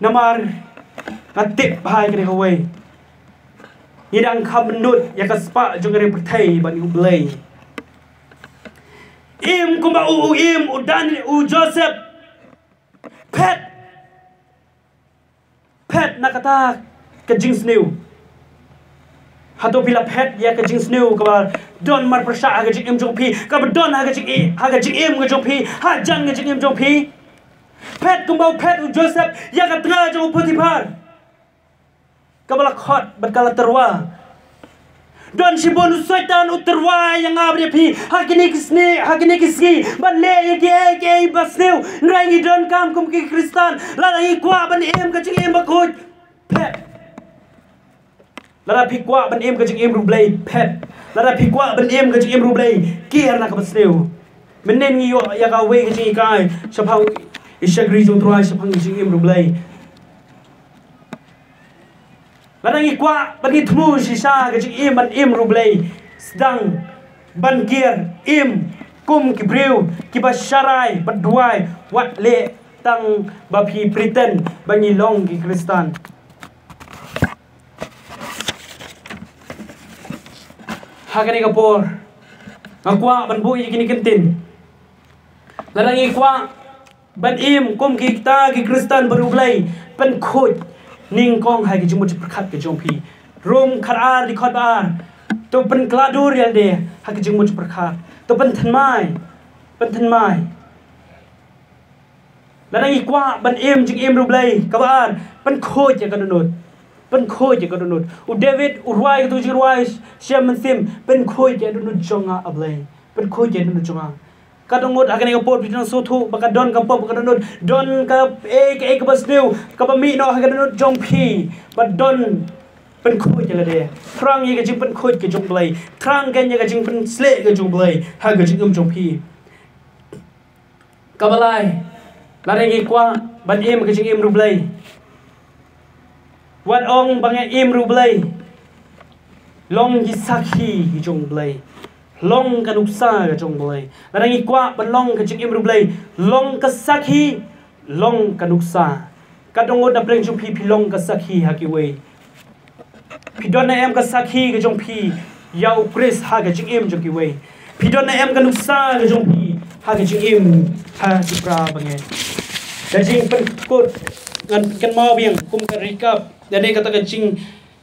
Namar nga tip bha ïa kane kawei, ngi dang kham nud ïa ka spah jong kane ka pyrthei bad ïa u Blei. Im kumba u, u im u Dan, u Joseph. Phet. Phet na kata ka jingsniew. Hato phi la phet ïa ka jingsniew kaba don marpyrshah ha ka jingim jong phi, kaba don ha ka jing, ha ka jingim ka jong phi, hajan ka jingim jong phi? Phet kumba u phet u Joseph ïa ka tnga jong u Potiphar, kaba la khot bad ka la tyrwa. Don shibun u Soitan u tyrwa ïa nga bad ïa phi ha kine ki sngi, ha kine ki sngi, ban leh ïa kiei kiei ba sniew. Hynrei ngi donkam kum ki Khristan, lada ngi kwah ban im ka jingim ba khuid, phet. Lada phi kwah ban im ka jingim riewblei, phet. Lada phi kwah ban im ka jingim riewblei, kiar na kaba sniew. Mynnin ngi ïoh ïa kawei ka jinghikai shaphang i shakri jong u Trai shaphang ka jingim riewblei. Lada ngi kwah ban ngi thmu shisha ka jingim ban im riewblei, sdang ban kiar, im kum ki briew kiba sharai bad duwai, wat leh tang ba phi pretend ba ngi long ki Khristan. Ha kane ka por nga kwah ban buh ïa kine ki kyntien. Lada ngi kwah ban im kum kita ki Khristan bariewblei, pynkhuid nyngkong ha ki jingmut jingpyrkhat ka jong phi. Rom khatar dkhot ba ar. To pynkylla dur ïalade ha ki jingmut jingpyrkhat. To pynthymmai, pynthymmai. Lada ngi kwah ban im jingim riewblei, kaba ar, pynkhuid ïa ka dohnud. Pynkhuid ïa ka dohnud. U David u rwai katei ka jingrwai sha mynsiem, pynkhuid ïa ka dohnud jong nga, A Blei. Pynkhuid ïa ka dohnud jong nga. Ka dohnud ha kane ka por phi nang sngewthuh ba ka don ka pop ka dohnud, don ka, eh, ka, eh, kaba sniew, kaba mih noh ha ka dohnud jong phi. Ba don, pynkhuid ïalade. Thrang ïa ka jingpynkhuid ka jong U Blei. Thrang kein ïa ka jingpynshlur ka jong U Blei ha ka jingim jong phi. Kaba lai, lada ngi kwah ban im ka jingim riewblei, wat ong ba nga im riewblei. Long ki sakhi ki jong U Blei. Long ka nuksa ka jong U Blei. Lada ngi kwah ban long ka jingim riewblei, long ka sakhi, long ka nuksa. Ka dohnud na pdeng jong phi, phi long ka sakhi ha kiwei. Phi don ne em ka sakhi ka jong phi ïa U Khrist ha ka jingim jong kiwei? Phi don ne em ka nuksa ka jong phi ha ka jingim ha ki para bangeit? Ka jingpynkut, ngan pynkynmaw biang kum ka recap. Ïa ne kata ka jing,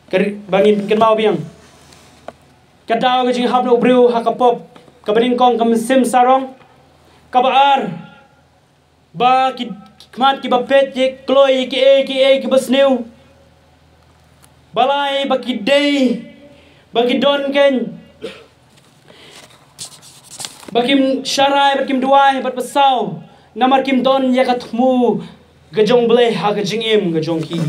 ka re-, ba ngin pynkynmaw biang. Ka daw ka jinghap na u briew ha ka pop, kaba nyngkong ka mynsiem sarong, kaba ar, ba ki khmat kiba peit ïa kloi kiei kiei kiba sniew. Ba lai, ba ki dei, ba ki don kein, ba kim sharai, ba kim duwai, ba ba saw, namar kim don ïa ka thmu ka jong U Blei ha ka jingim ka jong ki.